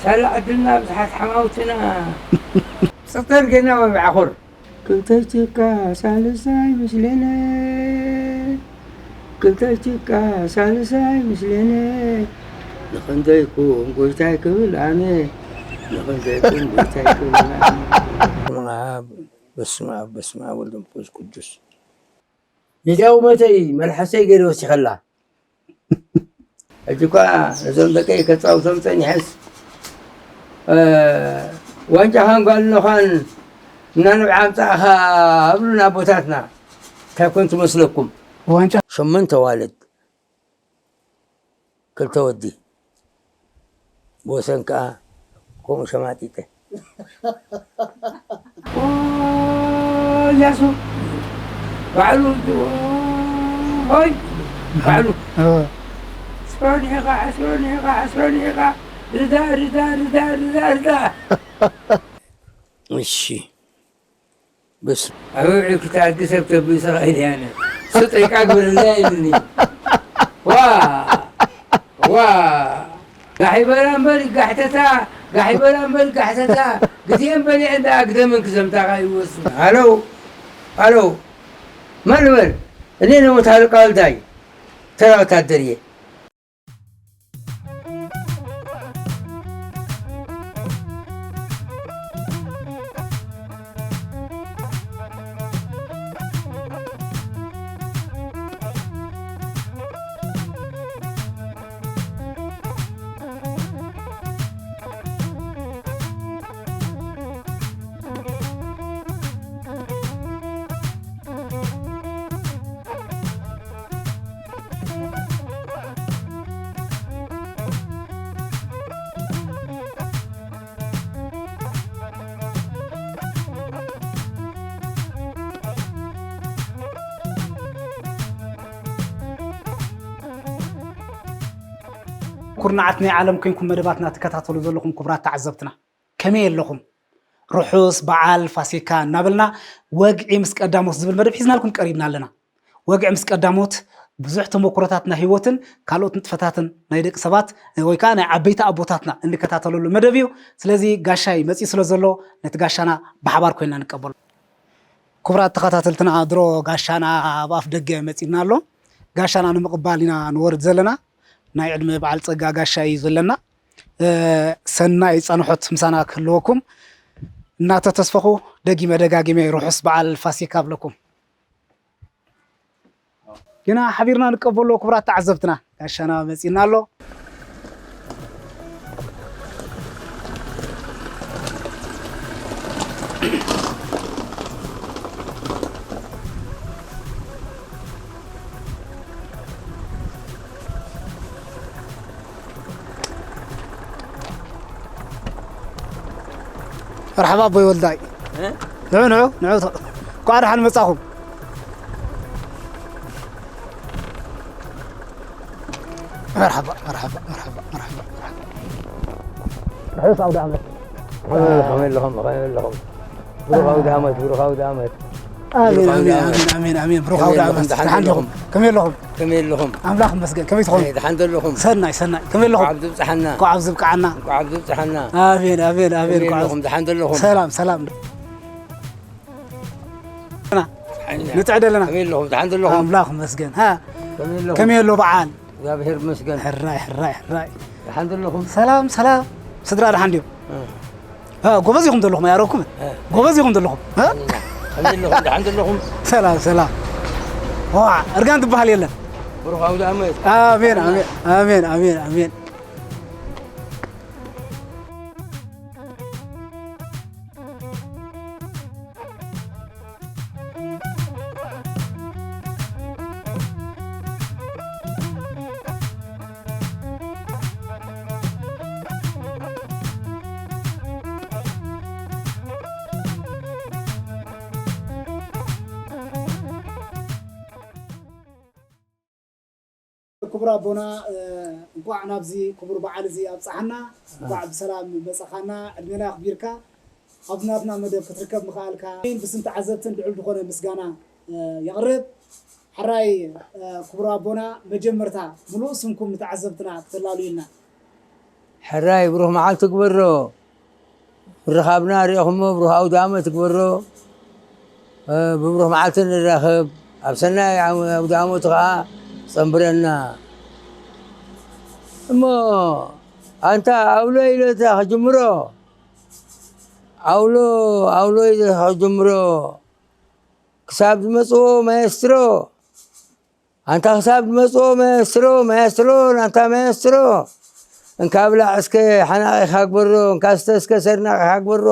ሳላ ዕድልና ብዙሓት ሓማውትና። ጽቕጠር ገና ወይ ብዓኹር። ክልተ ጭቃ ሳልሳይ ምስሌነ። ክልተ ጭቃ ሳልሳይ ምስሌነ። ንኽንደይኩም ጎይታይ ክብል ኣነ። ንኽንደይኩም ጎይታይ ክብል ኣነ። በስመ ኣብ፣ በስመ ኣብ፣ በስመ ኣብ ወልድ መንፈስ ቅዱስ። ሚድያዊ መተይ መልሓሰይ ገይረ ወሲኸላ። ሕጂ እኳ ነዞም ደቀይ ከጻውቶም ጸኒሐስ፣ እ፣ ዋንጫኻን ጓልኖኻን እናንብዓ ኣምጻእኻ ኣብሉና ኣቦታትና። እንታይ ኮን ትመስለኩም? ዋንጫ ሸመንተ ዋልድ፣ ክልተ ወዲ፣ ብወሰን ከኣ ከምኡ ሸማጢጠ። ኦ፣ እያሱ ባዕሉ፣ ሆይ፣ ባዕሉ። እ። ዕስራን ኢኻ፣ ዕስራን ኢኻ፣ ዕስራን ኢኻ። ርዳ፣ ርዳ፣ ርዳ፣ ርዳ፣ ርዳ። እሺ። በስ። ኣብ ውዒ ክታጊ ሰብ ተቢሰ ኸይደ ኣነ። ስጠይቃ ግበረለይ ኣይብልኒ። ዋ! ዋ! ጋሕ ይበላ እምበር ይጋሕተታ፣ ጋሕ ይበላ እምበር ይጋሕተታ። ግዜን በሊዐን ደኣ ግደመን ክዘምታኻ ይወስን። ሃሎ፣ ሃሎ፣ ማን ልበል? እኔ ነው መቶ አለቃ ወልዳይ፣ ተራ ወታደር እየ። ኩርናዓት ናይ ዓለም ኮይንኩም መደባትና ትከታተሉ ዘለኹም ክቡራት ተዓዘብትና፣ ከመይ ኣለኹም? ርሑስ በዓል ፋሲካ እናበልና፣ ወግዒ ምስ ቀዳሞት ዝብል መደብ ሒዝናልኩም ቀሪብና ኣለና። ወግዒ ምስ ቀዳሞት ብዙሕ ተመኩሮታት ናይ ህይወትን ካልኦት ንጥፈታትን ናይ ደቂ ሰባት ወይ ከዓ ናይ ዓበይቲ ኣቦታትና እንከታተለሉ መደብ እዩ። ስለዚ ጋሻይ መፂኡ ስለ ዘሎ፣ ነቲ ጋሻና ብሓባር ኮይንና ንቀበሎ። ክቡራት ተኸታተልትና፣ ድሮ ጋሻና ኣብ ኣፍ ደገ መፂና ኣሎ። ጋሻና ንምቕባል ኢና ንወርድ ዘለና። ናይ ዕድመ በዓል ጸጋ ጋሻይ እዩ ዘለና። እ፣ ሰናይ ጻንሖት ምሳና ክህልወኩም እናተተስፈኹ፣ ደጊመ ደጋጊመ ርሑስ በዓል ፋሲካ እብለኩም። ግና ሓቢርና ንቀበሎ ክቡራት ተዓዘብትና፣ ጋሻና መጺእና ኣሎ። መርሓባ ኣቦይ ወልዳይ። እ? ንዑ፣ ንዑ፣ ንዑ፣ እንኳዕ ደሓን መጻኹም። መርሓባ፣ መርሓባ፣ መርሓባ፣ መርሓባ፣ መርሓባ። ርሑስ ኣውደ ዓመት። ከመይ ኣለኹም? ከመይ ኣለኹም? ብሩኽ ኣውደ ዓመት፣ ብሩኽ ኣውደ ዓመት። ኣሜን፣ ብሩኽ ኣውደ ኣሜን፣ ዓመት። ኣሜን፣ ኣሜን። ብሩኽ ከመይ ኣውደ ኣለኹም? ዓመት። ደሓን ደሓን ኣለኹም? ኣለኹም? ከመይ ኣለኹም? ከመይ ኣለኹም? ኣምላኽ ይመስገን። ከመይ ትኾኑ? ኣይ፣ ደሓን ዘለኹም? ሰናይ፣ ሰናይ። ከመይ ኣለኹም? እንኳዕ ኣብዚ ኣብጽሓና። እንኳዕ ኣብዚ ኣብቅዓና። እንኳዕ ኣብዚ ኣብጽሓና። ኣሜን፣ ኣሜን፣ ኣሜን። ከመይ እንኳዕ ኣለኹም? ደሓን ዘለኹም? ሰላም፣ ሰላም። ደሓን ኢና። ንጥዕድ ኣለና። ከመይ ኣለኹም? ደሓን ዘለኹም? ኣምላኽ ይመስገን። ሃ? ከመይ ኣለኹም? ከመይ ኣሎ በዓል? እግዚኣብሔር ይመስገን። ሕራይ፣ ሕራይ፣ ሕራይ። ደሓን ዘለኹም? ሰላም፣ ሰላም። ስድራ ደሓን ድዮም? እ። እ፣ ጎበዝ ኢኹም ዘለኹም፣ ኣያረኩም። እ። ጎበዝ ኢኹም ዘለኹም። እ? ከመይ ኣለኹም? ደሓን ዘለኹም? ሰላም፣ ሰላም። ዋ፣ እርጋን ትበሃል የለን። ብሩኽ ኣውደ ዓመት። ኣሜን፣ ኣሜን፣ ኣሜን፣ ኣሜን፣ ኣሜን። ክቡር ኣቦና፣ እ፣ እንኳዕ ናብዚ ክቡር በዓል እዚ ኣብጽሓና። እንኳዕ ብሰላም መጻኻና፣ ዕድሜና ኣኽቢርካ ኣብዚ ናትና መደብ ክትርከብ ምኽኣልካ ብስም ተዓዘብትን ልዑል ዝኾነ ምስጋና፣ እ፣ የቕርብ። ሕራይ ክቡር ኣቦና፣ መጀመርታ ምሉእ ስምኩም ንተዓዘብትና ክተላልዩልና። ሕራይ ብሩኽ መዓልቲ ግበሮ። ምርኻብና ሪእኹሞ ብሩኽ ኣውደ ኣመት ግበሮ። ብብሩኽ መዓልቲ ንራኸብ፣ ኣብ ሰናይ ኣውደ ኣመቱ ከዓ ጸንብረና። እሞ ኣንታ ኣውሎ ኢለ ክጅምሮ፣ ኣውሎ ኣውሎ ኢለ ክጅምሮ፣ ክሳብ ዝመፅዎ ማየስትሮ፣ ኣንታ ክሳብ ዝመፅዎ ማየስትሮ፣ ማየስትሮ ናንታ ማየስትሮ፣ እንካ ብላዕ እስከ ሓናቒ ካግበሮ፣ እንካ ስተ እስከ ሰርናቒ ካግበሮ፣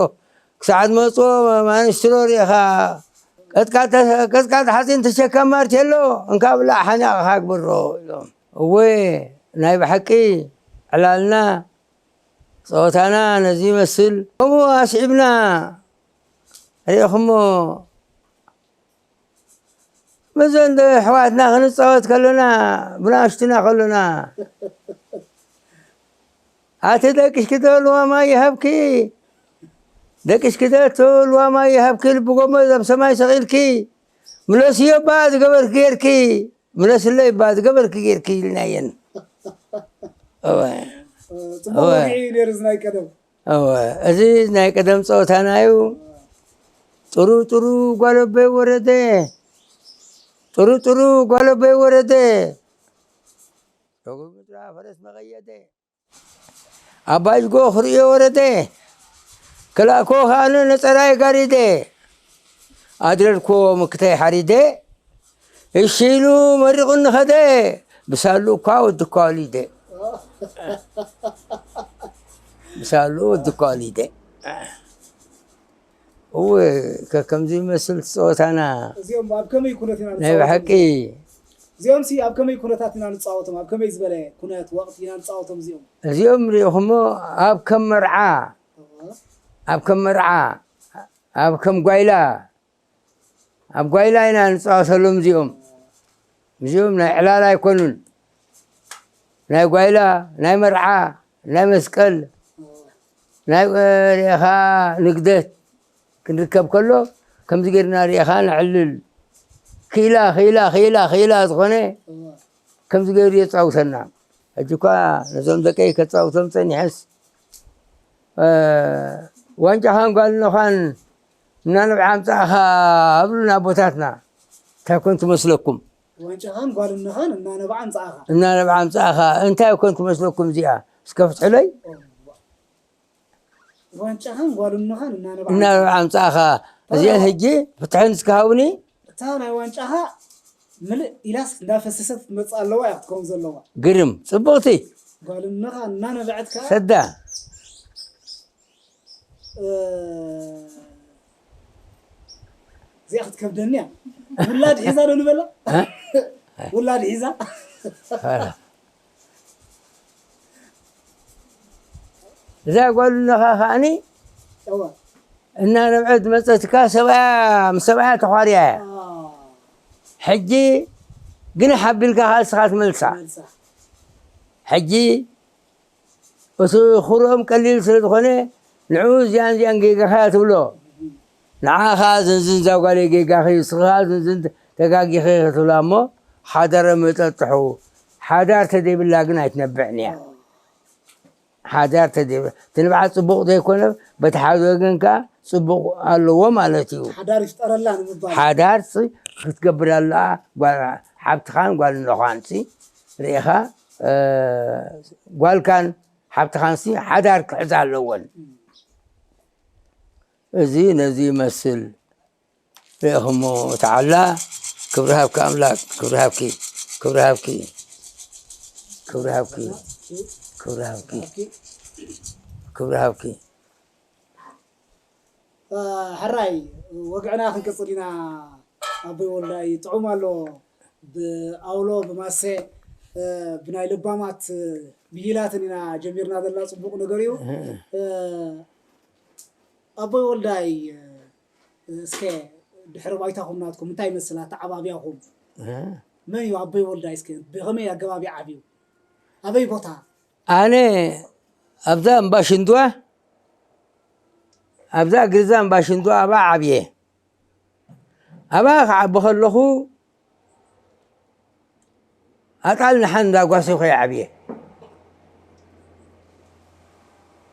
ክሳዕ ዝመፅዎ ማኒስትሮ ሪኢኻ፣ ቀጥቃጥ ሓፂን ተሸከም ማርቴሎ፣ እንካ ብላዕ ሓናቒ ካግበሮ ኢሎም። እወ፣ ናይ ብሓቂ ዕላልና ፀወታና ነዚ ይመስል። ከምኡ ኣስዒብና ሪኢኹሞ፣ መዘን ዶ ኣሕዋትና ክንጻወት ከለና፣ ብናሽትና ከለና፣ ኣቲ ደቅሽኪ ዶ ልዋማ ይሃብኪ፣ ደቅሽኪ ዶ ልዋማ ይሃብኪ፣ ልቢ ጎመዝ ኣብ ሰማይ ሰቒልኪ፣ ምለስዮ እባ ዝገበርኪ ጌርኪ፣ ምለስለይ እባ ዝገበርኪ ጌርኪ ኢልናየን። እወ። ጽቡቕ ወግዒ እዩ ነይሩ እዚ ናይ ቀደም። እወ፣ እዚ ናይ ቀደም ጸወታና እዩ። ጥሩ ጥሩ ጓለበይ ወረደ፣ ጥሩ ጥሩ ጓለበይ ወረደ፣ ዶግር ምድራ ፈረስ መቐየደ፣ ኣባጅጎ ክርእዮ ወረደ፣ ክላእኮ ከኣነ ነጸራይ ጋሪደ፣ ኣድረርኮ ምክተይ ሓሪደ፣ እሺ ኢሉ መሪቑኒ ኸደ፣ ብሳሉ እኳ ወዲ እኳ ወሊደ። ብሳሉ ወዲ እኳ ወሊደ። እወ፣ ከከምዚ ይመስል ጸወታና። እዚኦም ኣብ ከመይ ኩነት ኢና ናይ ብሓቂ። እዚኦም ሲ ኣብ ከመይ ኩነታት ኢና ንጻወቶም? ኣብ ከመይ ዝበለ ኩነት ወቕቲ ኢና ንጻወቶም እዚኦም? እዚኦም ሪኢኹሞ ኣብ ከም መርዓ፣ ኣብ ከም መርዓ፣ ኣብ ከም ጓይላ፣ ኣብ ጓይላ ኢና ንጻወተሎም እዚኦም። እዚኦም ናይ ዕላል ኣይኮኑን። ናይ ጓይላ፣ ናይ መርዓ፣ ናይ መስቀል፣ ናይ ሪኢኻ ንግደት ክንርከብ ከሎ ከምዚ ጌርና ሪኢኻ ነዕልል። ክኢላ ክኢላ ክኢላ ክኢላ ዝኾነ ከምዚ ገይሩ የጻውተና። ሕጂ እኳ ነዞም ደቀይ ከጻውቶም ጸኒሐስ ዋንጫኻን ጓልኖኻን እናነብዓ ኣምጻእኻ ኣብሉና ኣቦታትና። እንታይ ኮን ትመስለኩም? ዋንጫኻን ጓልኖኻን እናነብዓ ኣምጻእኻ። እናነብዓ ኣምጻእኻ እንታይ ኮን ትመስለኩም እዚኣ? እስከ ፍትሕለይ። ዋንጫኻን ጓልኖኻን እናነብዓ እናነብዓ ኣምጻእኻ። እዚኣን ሕጂ ፍትሐን እስከ ሃቡኒ። እታ ናይ ዋንጫኻ ምልእ ኢላስ እንዳፈሰሰት ትመጽእ ኣለዋ እያ ክትከውን ዘለዋ። ግርም ጽቡቕቲ። ጓልኖኻ እናነበዐት ከኣ ሰዳ። እዚኣ ክትከብደኒ እያ። ውላድ ሒዛ ዶ ንበላ? ውላድ ሒዛ። እዛ ጓልኖኻ ከኣኒ እናነብዐት መጸትካ ሰብኣያ ምስ ሰብኣያ ተዃርያ እያ። ሕጂ ግን ሓቢልካ ከዓ እስኻ ትመልሳ። ሕጂ እቲ ኹርኦም ቀሊል ስለ ዝኾነ ንዕኡ እዚኣን እዚኣን ጌጋኻ ትብሎ። ንዓ ከዓ ዝንዝን እዛ ጓለይ ጌጋኺ፣ እስኺ ከዓ ዝንዝን ተጋጊኺ ክትብላ እሞ ሓዳር መጠጥሑ። ሓዳር ተደይብላ ግን ኣይትነብዕን እያ። ሓዳር ተደይብላ ትንብዓ ጽቡቕ ዘይኮነ በቲ ሓደ ወገን ከዓ ጽቡቕ ኣለዎ ማለት እዩ። ሓዳር ይፍጠረላ ንምባል። ሓዳር ሲ ክትገብር ኣለኣ ጓል ሓብትኻን ጓል እንዶኻን ሲ ርኢኻ እ፣ ጓልካን ሓብትኻን ሲ ሓዳር ክሕዛ ኣለወን። እዚ ነዚ ይመስል። ርኢኹሞ ተዓላ ክብሪ ሃብኪ ኣምላክ ክብሪ ሃብኪ ክብሪ ሃብኪ ክብሪ ሃብኪ ክብሪ ሃብኪ ክብሪ ሃብኪ። ሕራይ ወግዕና ክንቅፅል ኢና። ኣቦይ ወልዳይ ጥዑም ኣሎ። ብኣውሎ ብማሰ ብናይ ለባማት ብሂላትን ኢና ጀሚርና ዘለና። ፅቡቅ ነገር እዩ። ኣቦይ ወልዳይ እስከ ድሕሪ ባይታኹም ናትኩም እንታይ ይመስል ኣተዓባብያኹም? መን እዩ ኣቦይ ወልዳይ? እስከ ብኸመይ ኣገባብ እዩ ዓብዩ? ኣበይ ቦታ? ኣነ ኣብዛ እምባ ሽንድዋ ኣብዛ ግርዛ እምባ ሽንድዋ ኣብኣ ዓብየ። ኣብኣ ክዓቢ ከለኹ ኣጣል ንሓን እንዳጓሰኹ ይዓብየ።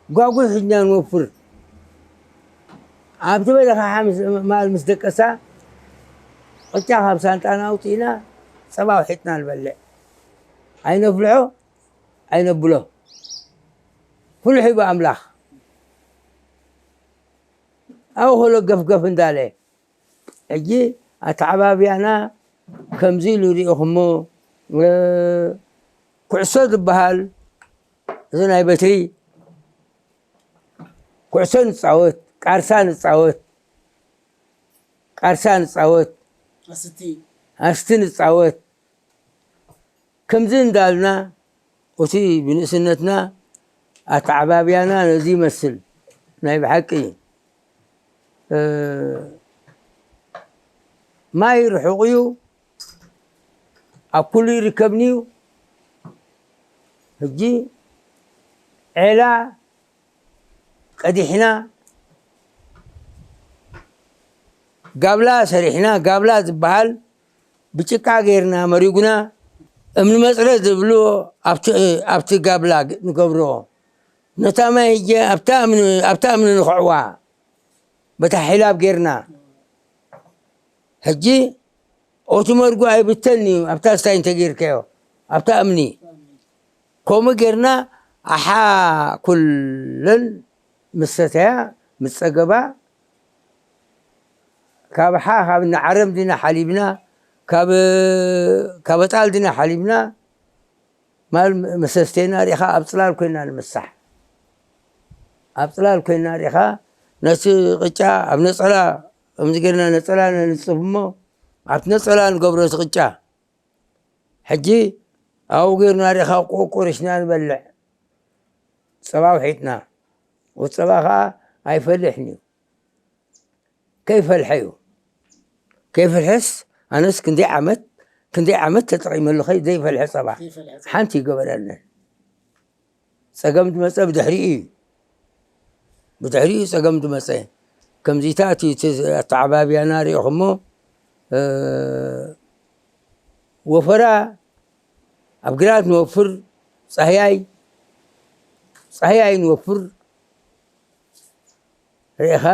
ጓጉ ሒዝና ንወፍር። ኣብቲ በረኻ ሓምስ ማል ምስ ደቀሳ፣ ቅጫ ካብ ሳንጣና ኣውፂእና፣ ፀባ ውሒጥና ንበልዕ። ኣይነፍልሖ፣ ኣይነብሎ። ፍሉሕ እዩ ብኣምላኽ። ኣብኡ ከሎ ገፍገፍ እንዳለ። ሕጂ ኣተዓባብያና ከምዚ ኢሉ ርኢኹሞ፣ እ፣ ኩዕሶ ዝበሃል፣ እዚ ናይ በትሪ ኩዕሶ ንጻወት፣ ቃርሳ ንጻወት፣ ቃርሳ ንጻወት፣ ኣስቲ። ኣስቲ ንጻወት። ከምዚ እንዳልና፣ እቲ ብንእስነትና ኣተዓባብያና ነዚ ይመስል። ናይ ብሓቂ፣ እ፣ ማይ ርሑቕ እዩ፣ ኣብ ኩሉ ይርከብን እዩ። ሕጂ ዔላ ቀዲሕና፣ ጋብላ ሰሪሕና፣ ጋብላ ዝበሃል ብጭቃ ጌርና መሪጉና፣ እምኒ መጽረ ዝብልዎ ኣብቲ፣ ኣብቲ ጋብላ ንገብሮ። ነታ ማይ ሕጂ ኣብታ እምኒ፣ ኣብታ እምኒ ንኽዕዋ በታ ሒላብ ጌርና። ሕጂ ኦቲ መርጎ ኣይብተን እዩ፣ ኣብታ ስታይ እንተጌርካዮ፣ ኣብታ እምኒ። ከምኡ ጌርና ኣሓ ኩለን ምስ ሰተያ፣ ምስ ጸገባ፣ ካብ ሓ፣ ካብ እኒ ዓረም ዲና ሓሊብና፣ ካብ፣ ካብ ኣጣል ዲና ሓሊብና፣ ማል መሰስተና ሪኻ ኣብ ጽላል ኮይና ንምሳሕ። ኣብ ጽላል ኮይና ሪኻ ነቲ ቅጫ ኣብ ነጸላ፣ ከምዚ ጌርና ነጸላ ነንጽፍ እሞ፣ ኣብቲ ነጸላ ንገብሮ እቲ ቅጫ። ሕጂ ኣብኡ ጌርና ሪኻ ቆቁሪሽና ንበልዕ። ጸባ ውሒጥና። ወጸባ ኸኣ ኣይፈልሕን እዩ። ከይፈልሐ እዩ። ከይፈልሐስ ኣነስ ክንደይ ዓመት፣ ክንደይ ዓመት ተጠቒመሉ ኸይ ዘይፈልሐ ጸባ ዘይፈልሐ ጸባ። ሓንቲ ይገበረለን። ጸገም ዝመጸ ብድሕሪኡ እዩ። ብድሕሪኡ ጸገም ዝመጸ። ከምዚታ እቲ፣ እቲ ኣተዓባብያና ርኢኹሞ፣ እ፣ ወፈራ ኣብ ግራት ንወፍር፣ ጻህያይ፣ ጻህያይ ንወፍር፣ ርኢኻ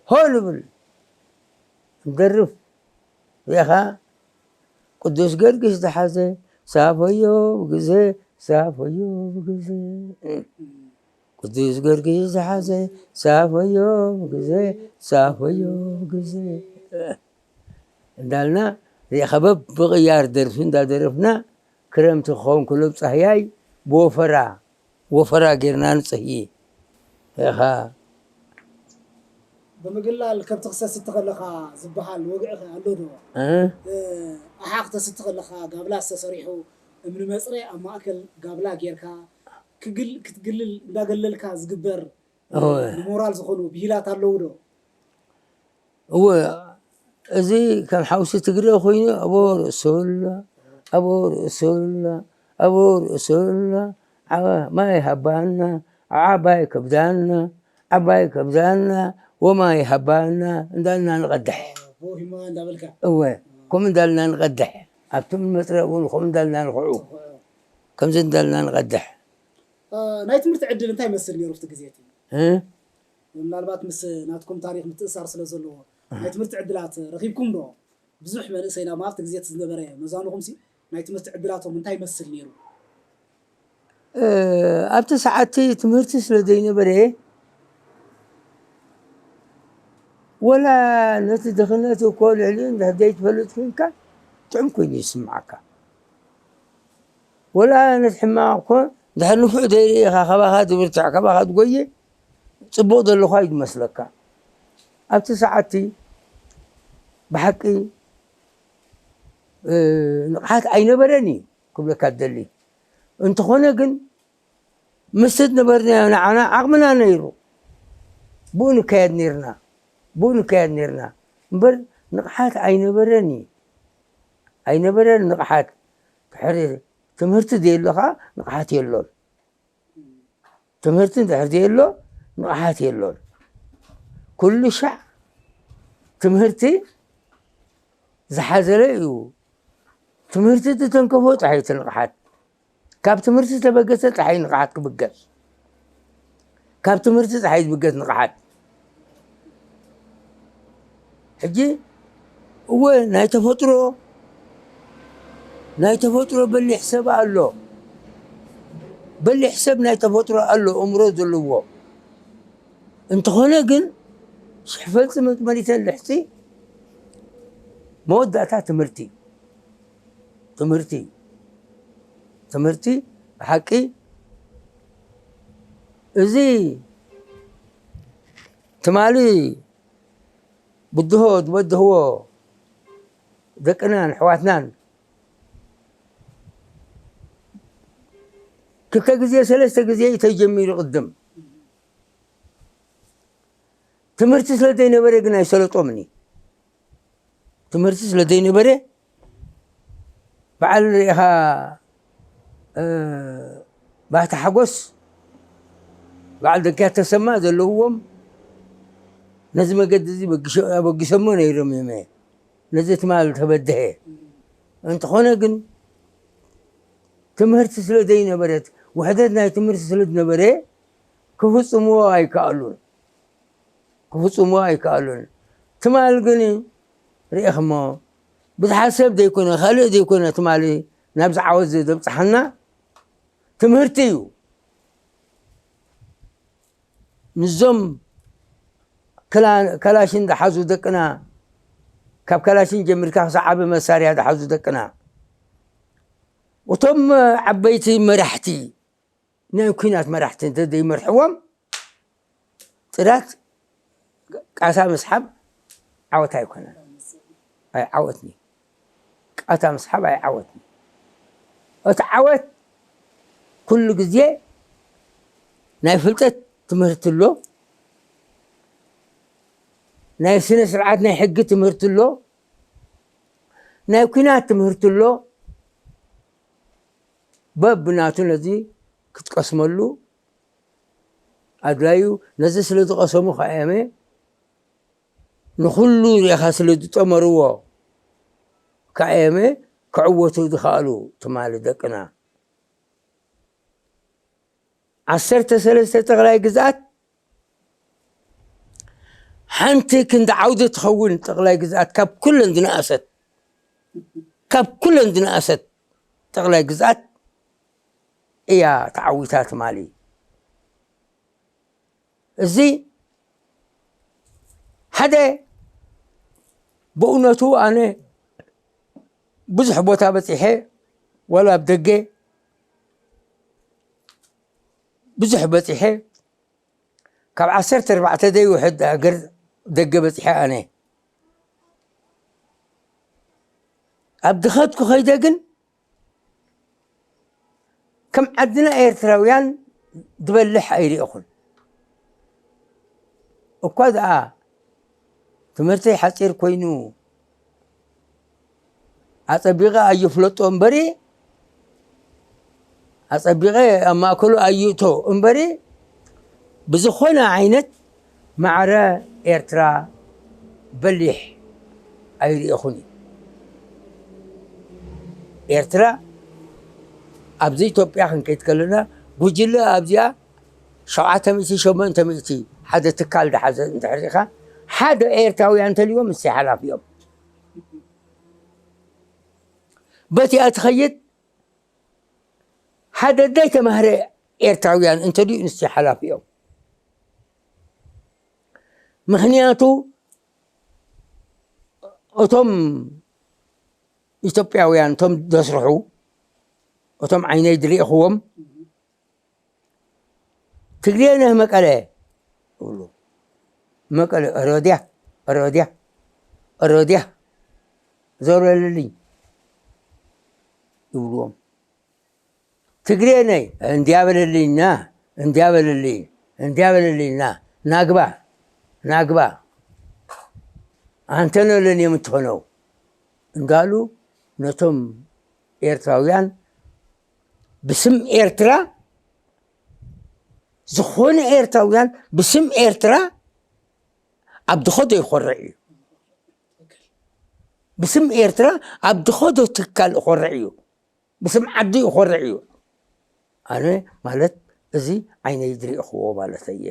ሆ ንብል፣ ንደርፍ፣ ርኢኻ ቅዱስ ጊዮርጊስ ዝሓዘ ሳፈዮ ብግዜ፣ ሳፈዮ ብግዜ። ቅዱስ ጊዮርጊስ ዝሓዘ ሳፈዮ ብግዜ፣ ሳፈዮ ብግዜ እንዳልና ርኢኻ በብቕያር ደርፊ እንዳደረፍና ክረምቲ ክኸውን ከሎ ጻህያይ ብወፈራ፣ ወፈራ ጌርና ንጽህዪ። ኢኻ። ብምግላል ከብቲ ክሰስቲ ከለኻ ዝበሃል ወግዒ ኸ ኣሎ ዶ? እ? እ፣ ኣሓ ክተስቲ ከለኻ ጋብላ ዝተሰሪሑ እምኒ መጽረ ኣብ ማእከል ጋብላ ጌርካ ክግል-፣ ክትግልል እንዳገለልካ ዝግበር፣ እ፣ እወ። ንሞራል ዝኾኑ ብሂላት ኣለዉ ዶ? እወ፣ እዚ ከም ሓውሲ ትግረ ኮይኑ፣ ኣቦ ርእሱ ኣላ፣ ኣቦ ርእሱ ኣላ፣ ኣቦ ርእሱ ኣላ፣ ዓባ-፣ ማይ ሃባና፣ ዓባይ ከብዳና፣ ዓባይ ከብዳና፣ ወማይ ሃባና እንዳልና ንቐድሕ። ኣቦ ሂማ እንዳበልካ። እወ፣ ከምኡ እንዳልና ንቐድሕ። ኣብቲ መጽረ እውን ከምኡ እንዳልና ንኽዑ። ከምዚ እንዳልና ንቐድሕ። እ፣ ናይ ትምህርቲ ዕድል እንታይ ይመስል ነይሩ ኣብቲ ግዜ እቲ? እ? ምናልባት ምስ ናትኩም ታሪኽ ምትእሳር ስለ ዘለዎ፣ ናይ ትምህርቲ ዕድላት ረኺብኩም ዶ? ብዙሕ መንእሰይና ኣብቲ ግዜ እቲ ዝነበረ መዛኑኹምሲ ናይ ትምህርቲ ዕድላቶም እንታይ ይመስል ነይሩ? እ፣ ኣብቲ ሰዓትቲ ትምህርቲ ስለ ዘይነበረ፣ ወላ ነቲ ድኽነት እኮ ልዕሊኡ እንድሕር ዘይትፈልጥ ኮይንካ፣ ጥዑም ኮይኑ ይስምዓካ። ወላ ነቲ ሕማቕ እኮ እንድሕር ንፉዕ ዘይርኢኻ፣ ካባኻ ዝብርትዕ፣ ካባኻ ዝጎየ፣ ጽቡቕ ዘለኹ እዩ ዝመስለካ። ኣብቲ ሰዓትቲ ብሓቂ፣ እ፣ ንቕሓት ኣይነበረን እዩ ክብለካ ዝደሊ። እንተኾነ ግን፣ ምስ ዝነበርናዮ ንዓና ዓቕምና ነይሩ። ብኡ ንካየድ ነይርና። ብኡ ንካየድ ነይርና። እምበር ንቕሓት ኣይነበረን እዩ። ኣይነበረን ንቕሓት። ድሕሪ ትምህርቲ ዘየሎ ኸዓ ንቕሓት የሎን። ትምህርቲ እንድሕር ዘየሎ ንቕሓት የሎን። ኩሉ ሻዕ ትምህርቲ ዝሓዘለ እዩ። ትምህርቲ ዝተንከፎ ጥራይ እቲ ንቕሓት። ካብ ትምህርቲ ዝተበገሰ ጥራይ ንቕሓት ክብገስ። ካብ ትምህርቲ ጥራይ ዝብገስ ንቕሓት። ሕጂ እወ ናይ ተፈጥሮ ናይ ተፈጥሮ በሊሕ ሰብ ኣሎ። በሊሕ ሰብ ናይ ተፈጥሮ ኣሎ፣ እምሮ ዘለዎ። እንተኾነ ግን ሽሕ ፈልፂ መመሊተ ልሕፂ መወዳእታ ትምህርቲ ትምህርቲ ትምህርቲ ብሓቂ እዚ ትማሊ ብድሆ ዝበድህዎ ደቅናን ኣሕዋትናን ክልተ ግዜ ሰለስተ ግዜ እዩ ተጀሚሩ። ቅድም ትምህርቲ ስለ ዘይነበረ ግን ኣይሰለጦምን እዩ። ትምህርቲ ስለ ዘይነበረ በዓል ርኢኻ ባህታ ሓጎስ በዓል ደንክያ ተሰማ ዘለውዎም ነዚ መገዲ እዚ ኣበጊሶሞ ነይሮም እዮም። ነዚ ትማል ተበድሀ እንተኾነ ግን ትምህርቲ ስለ ዘይነበረት ውሕደት ናይ ትምህርቲ ስለ ዝነበረ ክፍፅምዎ ኣይከኣሉን። ክፍፅምዎ ኣይከኣሉን። ትማል ግን ርኢኽሞ ብዙሓት ሰብ ዘይኮነ ካልእ ዘይኮነ ትማሊ ናብዚ ዓወት ዘብፅሓና ትምህርቲ እዩ። ንዞም ካላሽን ዝሓዙ ደቅና ካብ ካላሽን ጀሚርካ ክሳብ ዓቢ መሳርያ ዝሓዙ ደቅና እቶም ዓበይቲ መራሕቲ ናይ ኩናት መራሕቲ እንተዘይመርሕዎም ጥራት ቃታ ምስሓብ ዓወት ኣይኮነን። ኣይዓወትኒ ቃታ ምስሓብ ኣይዓወትኒ። እቲ ዓወት ኩሉ ግዜ ናይ ፍልጠት ትምህርቲ ኣሎ፣ ናይ ስነ ስርዓት ናይ ሕጊ ትምህርቲ ኣሎ፣ ናይ ኩናት ትምህርቲ ኣሎ። በብናቱ ነዚ ክትቀስመሉ ኣድላዩ። ነዚ ስለ ዝቐሰሙ ከኣየመ ንኹሉ ርኢኻ ስለ ዝጠመርዎ ከኣየመ ክዕወቱ ዝኸኣሉ ትማሊ ደቅና። ዓሰርተ ሰለስተ ጠቕላይ ግዝኣት ሓንቲ ክንዲ ዓውዲ ትኸውን ጠቕላይ ግዝኣት ካብ ኩለን ዝነኣሰት ካብ ኩለን ዝነኣሰት ጠቕላይ ግዝኣት እያ ተዓዊታ ትማሊ። እዚ ሓደ ብእውነቱ ኣነ ብዙሕ ቦታ በፂሐ ዋላ ኣብ ደገ ብዙሕ በፂሐ ካብ ዓሰርተ ኣርባዕተ ዘይውሕድ ሃገር ደገ በፂሐ ኣነ ኣብ ድኸትኩ ከይደ ግን ከም ዓድና ኤርትራውያን ዝበልሕ ኣይርኢኹን። እኳ ደኣ ትምህርተይ ሓጺር ኮይኑ ኣጸቢቐ ኣይፍለጦ እምበሪ ኣጸቢቐ ኣብ ማእከሉ ኣይእቶ እምበሪ ብዝኾነ ዓይነት ማዕረ ኤርትራ በሊሕ ኣይርኢኹን እዩ። ኤርትራ ኣብዚ ኢትዮጵያ ክንከይድ ከለና ጉጅለ ኣብዚኣ ሸውዓተ ሚእቲ ሸሞንተ ሚእቲ ሓደ ትካል ዝሓዘ እንድሕር ኢኻ ሓደ ኤርትራውያን እንተልዮም እስቲ ሓላፊ እዮም። በቲኣ ትኸይድ ሓደ ዘይተማህረ ኤርትራውያን እንተልዩ ንስቲ ሓላፊ እዮም። ምኽንያቱ እቶም ኢትዮጵያውያን እቶም ዘስርሑ እቶም ዓይነይ ዝሪእኽዎም ትግሬ ነህ መቀለ ይብሉ። መቀለ ኦሮድያ ኦሮድያ ኦሮድያ ዞር በልልኝ ይብልዎም። ትግሬ ነይ እንዲያ በልልኝና እንዲያ በልልኝ እንዲያ በልልኝና ናግባ ናግባ አንተ ነው ለኔ የምትሆነው እንዳሉ ነቶም ኤርትራውያን ብስም ኤርትራ ዝኾነ ኤርትራውያን ብስም ኤርትራ ኣብ ድኸዶ ይኾርዕ እዩ። ብስም ኤርትራ ኣብ ድኸዶ ትካል እኾርዕ እዩ። ብስም ዓዲ እኾርዕ እዩ። ኣነ ማለት እዚ ዓይነይ ዝሪእኽዎ ማለት እየ።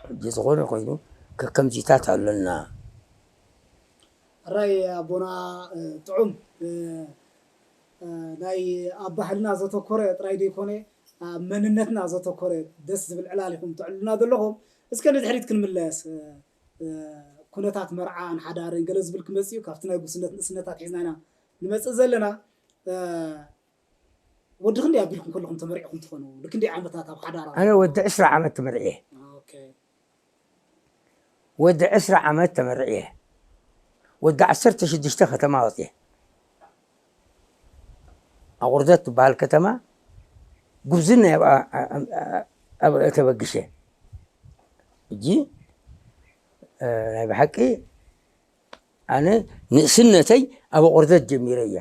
ሕጂ ዝኾነ ኮይኑ ከከምዚታት ኣለና። ሕራይ ኣቦና፣ ጥዑም ናይ ኣብ ባህልና ዘተኮረ ጥራይ ዘይኮነ ኣብ መንነትና ዘተኮረ ደስ ዝብል ዕላል ኢኹም ተዕሉና ዘለኹም። እስከ ንድሕሪት ክንምለስ። ኩነታት መርዓን ሓዳርን ገለ ዝብል ክመፅእ እዩ። ካብቲ ናይ ጉስነት ንእስነታት ሒዝና ኢና ንመፅእ ዘለና። ወዲ ክንደይ ኣቢልኩም ከለኹም ተመሪዕኹም ትኾኑ? ልክንደይ ዓመታት ኣብ ሓዳራ? ኣነ ወዲ ዕስራ ዓመት ተመርዕየ። ወዲ ዕስራ ዓመት ተመርዕየ። ወዲ ዓሰርተ ሽዱሽተ ከተማ ወፅየ። ኣቑርደት ትበሃል ከተማ ጉብዝና ኣብ ተበግሸ። እጂ ናይ ብሓቂ ኣነ ንእስነተይ ኣብ ኣቑርደት ጀሚረ እያ።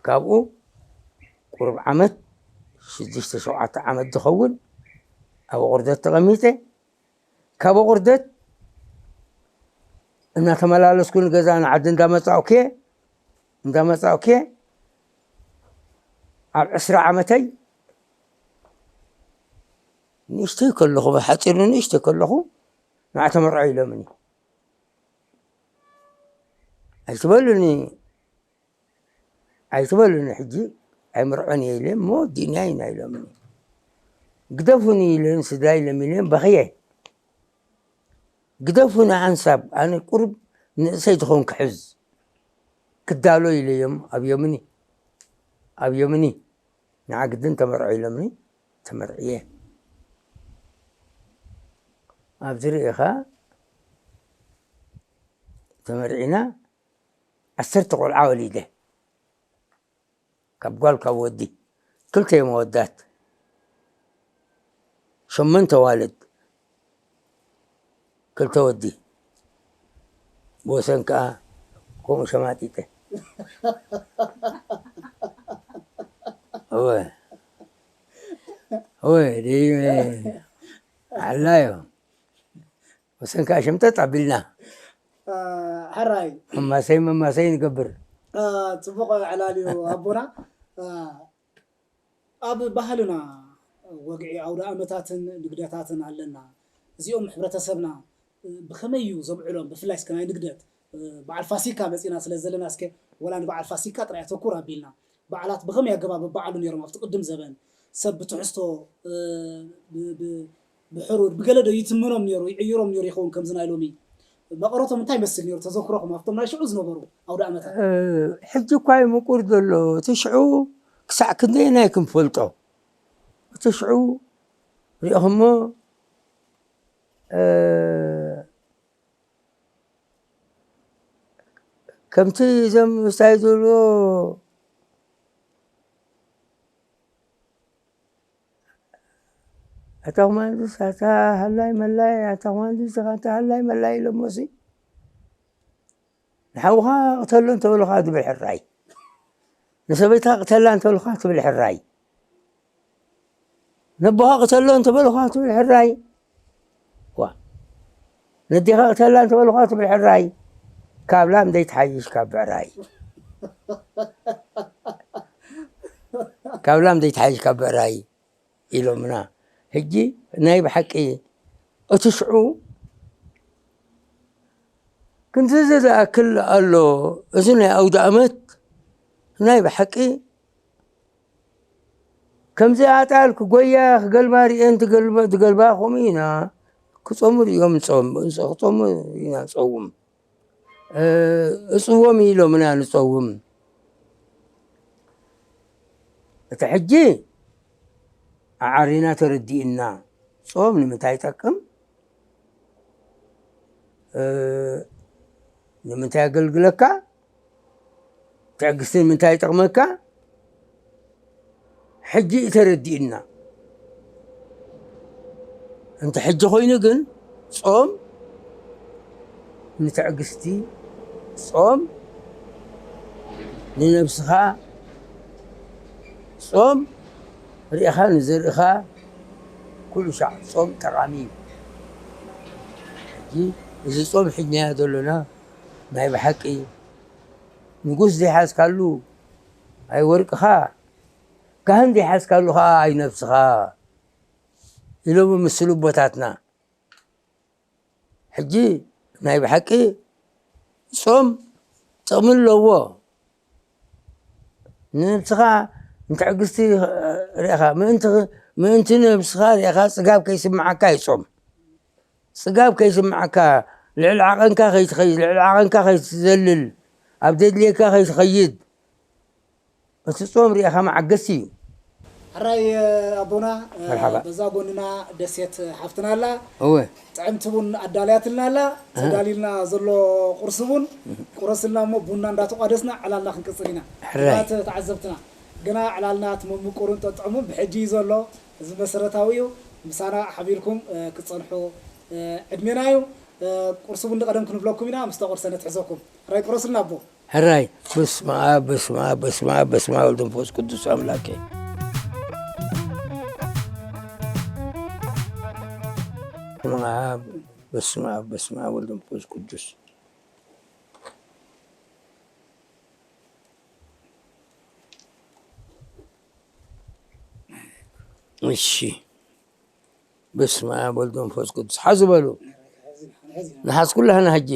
ካብኡ ቁሩብ ዓመት ሽዱሽተ ሸውዓተ ዓመት ዝኸውን ኣብ ኣቑርደት ተቐሚጠ። ካብ ኣቑርደት እናተመላለስኩ ንገዛ ንዓዲ እንዳመፃእኩ እንዳመፃእኩ ኣብ ዕስራ ዓመተይ ንእሽተይ ከለኹ ሓፂርኒ ንእሽተይ ከለኹ ንዓ ተመርዖ ኢሎምኒ። ኣይትበሉኒ ኣይትበሉኒ ሕጂ ኣይምርዖን እየ ኢለ እሞ ዲና ኢና ኢሎምኒ። ግደፉኒ ኢለን ስድራይ ለሚነን በኽየ። ግደፉኒ ሓንሳብ ኣነ ቁሩብ ንእሰይ ዝኾን ክሕዝ ክዳሎ ኢለዮም ኣብዮምኒ ኣብዮምኒ ንዓ ግድን ተመርዖ ኢሎምኒ ተመርዕየ። ኣብዚ ርኢኻ ተመርዒና ዓሰርተ ቆልዓ ወሊደ ካብ ጓል ካብ ወዲ ክልተ እዮም ኣወዳት ሸመንተ ኣዋልድ ክልተ ወዲ ብወሰን ከዓ ከምኡ ሸማጢጠ እወ እወ ደይ ዓላዮ ወሰን ከዓ ሸምጠጥ ኣቢልና ሕራይ መማሰይ መማሰይ ንገብር። ጽቡቕ ዕላል እዩ ኣቦና። ኣብ ባህልና ወግዒ ኣውደ ኣመታትን ንግደታትን ኣለና። እዚኦም ሕብረተሰብና ብኸመይ እዩ ዘብዕሎም? ብፍላይ እስከ ናይ ንግደት በዓል ፋሲካ መፂና ስለ ዘለና እስከ ወላ ንበዓል ፋሲካ ጥራይ ኣተኩር ኣቢልና በዓላት ብኸመይ ኣገባብ በዓሉ ነይሮም ኣብቲ ቅድም ዘበን ሰብ ብትሕዝቶ ብሕሩር ብገለ ዶ ይትምኖም ነይሩ ይዕይሮም ነይሩ ይኸውን ከምዚ ናይ ሎሚ መቐረቶም እንታይ ይመስል ነይሩ ተዘክሮኹም ኣብቶም ናይ ሽዑ ዝነበሩ ኣውደ ኣመታት? ሕጂ እኳ እዩ ምቁር ዘሎ እቲ ሽዑ ክሳዕ ክንደየናይ ክንፈልጦ እቲ ሽዑ ሪእኹሞ ከምቲ እዞም ምስታይ ዝብልዎ ኣታ ኮማንድስ ኣታ ሃላይ መላይ ኣታ ኮማንድስ ኣታ ሃላይ መላይ ኢሎሞሲ ንሓውኻ ቅተሎ እንተበሉኻ ትብል ሕራይ ንሰበይትኻ ቅተላ እንተበሉኻ ትብል ሕራይ ነቦኻ ቅተሎ እንተበሉኻ ትብል ሕራይ ዋ ነዴኻ ቅተላ እንተበሉኻ ትብል ሕራይ ካብ ላም ደይትሓይሽ ካብ ብዕራይ ካብ ላም ደይትሓይሽ ካብ ብዕራይ ኢሎምና ሕጂ ናይ ብሓቂ እቲ ሽዑ ክንዚ ዝኣክል ኣሎ እዚ ናይ ኣውደ ኣመት ናይ ብሓቂ ከምዚ ኣጣል ክጎያ ክገልባ ርኤን ትገልባ ከምኡ ኢና ክፀሙ ርዮም ፆም ክፀሙ ኢና ፀውም እፅዎም ኢሎምና ንፀውም እቲ ሕጂ ኣዓሪና ተረዲእና ፆም ንምንታይ ይጠቅም ንምንታይ ኣገልግለካ ትዕግስቲ ንምንታይ ይጠቕመካ ሕጂ እዩ ተረዲእና እንተ ሕጂ ኮይኑ ግን ጾም ንትዕግስቲ ጾም ንነብስኻ ጾም ርኢኻ ንዘርእኻ ኩሉ ሻዕ ጾም ጠቓሚ እዩ። ሕጂ እዚ ጾም ሒዝናዮ ዘሎና ናይ ብሓቂ ንጉስ ዘይሓዝካሉ ኣይ ወርቅኻ፣ ካህን ዘይሓዝካሉ ኸዓ ኣይ ነብስኻ ኢሎም ምስሉ ኣቦታትና። ሕጂ ናይ ብሓቂ ጾም ጥቕሚ ኣለዎ። ንነብስኻ ንትዕግስቲ ርኢኻ፣ ምእንቲ፣ ምእንቲ ነብስኻ ርኢኻ ጽጋብ ከይስምዓካ እዩ ጾም። ጽጋብ ከይስምዓካ፣ ልዕሊ ዓቐንካ ከይትኸይድ፣ ልዕሊ ዓቐንካ ከይትዘልል፣ ኣብ ዘድልየካ ከይትኸይድ፣ እቲ ጾም ርኢኻ መዓገሲ እዩ። ሕራይ ኣቦና፣ መርሓባ። በዛ ጎንና ደሴት ሓፍትና ኣላ። እወ። ጥዕምቲ ቡን ኣዳልያትልና ኣላ። ኣህ። ተዳልዩልና ዘሎ ቁርሲ ቡን ቁረስልና እሞ ቡና እንዳተቋደስና ዕላልና ክንቅጽል ኢና። ሕራይ። ግና ተዓዘብትና፣ ግና ዕላልና እቲ ምምቁርን ጠጥዑሙን ብሕጂ እዩ ዘሎ። እዚ መሰረታዊ እዩ። ምሳና ሓቢርኩም፣ እ፣ ክትጸንሑ፣ እ፣ ዕድሜና እዩ። እ፣ ቁርሲ ቡን ንቐደም ክንብለኩም ኢና፣ ምስ ተቆርሰ ነትሕዘኩም። ሕራይ ቁረስልና ኣቦ። ሕራይ። በስመ ኣብ፣ በስመ ኣብ፣ በስመ ኣብ፣ በስመ ኣብ ወልድ መንፈስ ቅዱስ ኣምላኬ። በስመ ኣብ፣ በስመ ኣብ፣ በስመ ኣብ ወልድ መንፈስ ቅዱስ። እሺ። በስመ ኣብ ወልድ መንፈስ ቅዱስ። ሓዙ በሉ። ንሓዝ ኩላህና ሕጂ።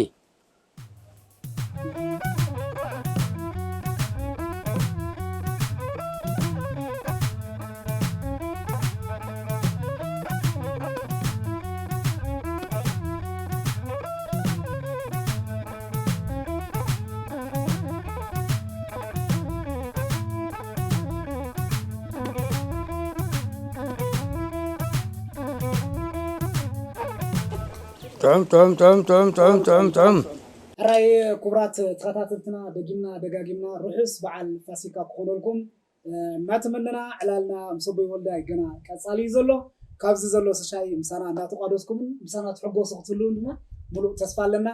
ጥዑም፣ ጥዑም፣ ጥዑም። ሕራይ ክቡራት ተኸታተልትና፣ ደጊምና ደጋጊምና ርሑስ በዓል ፋሲካ ክኾነልኩም፣ እ፣ እናተመነና፣ ዕላልና ምስ ኣቦይ ወልዳይ ገና ቀጻሊ እዩ ዘሎ። ካብዚ ዘሎ ስሻይ ምሳና እናተቋደስኩምን ምሳና ትሕጎሱ ክትህልውን ድማ ሙሉእ ተስፋ ኣለና።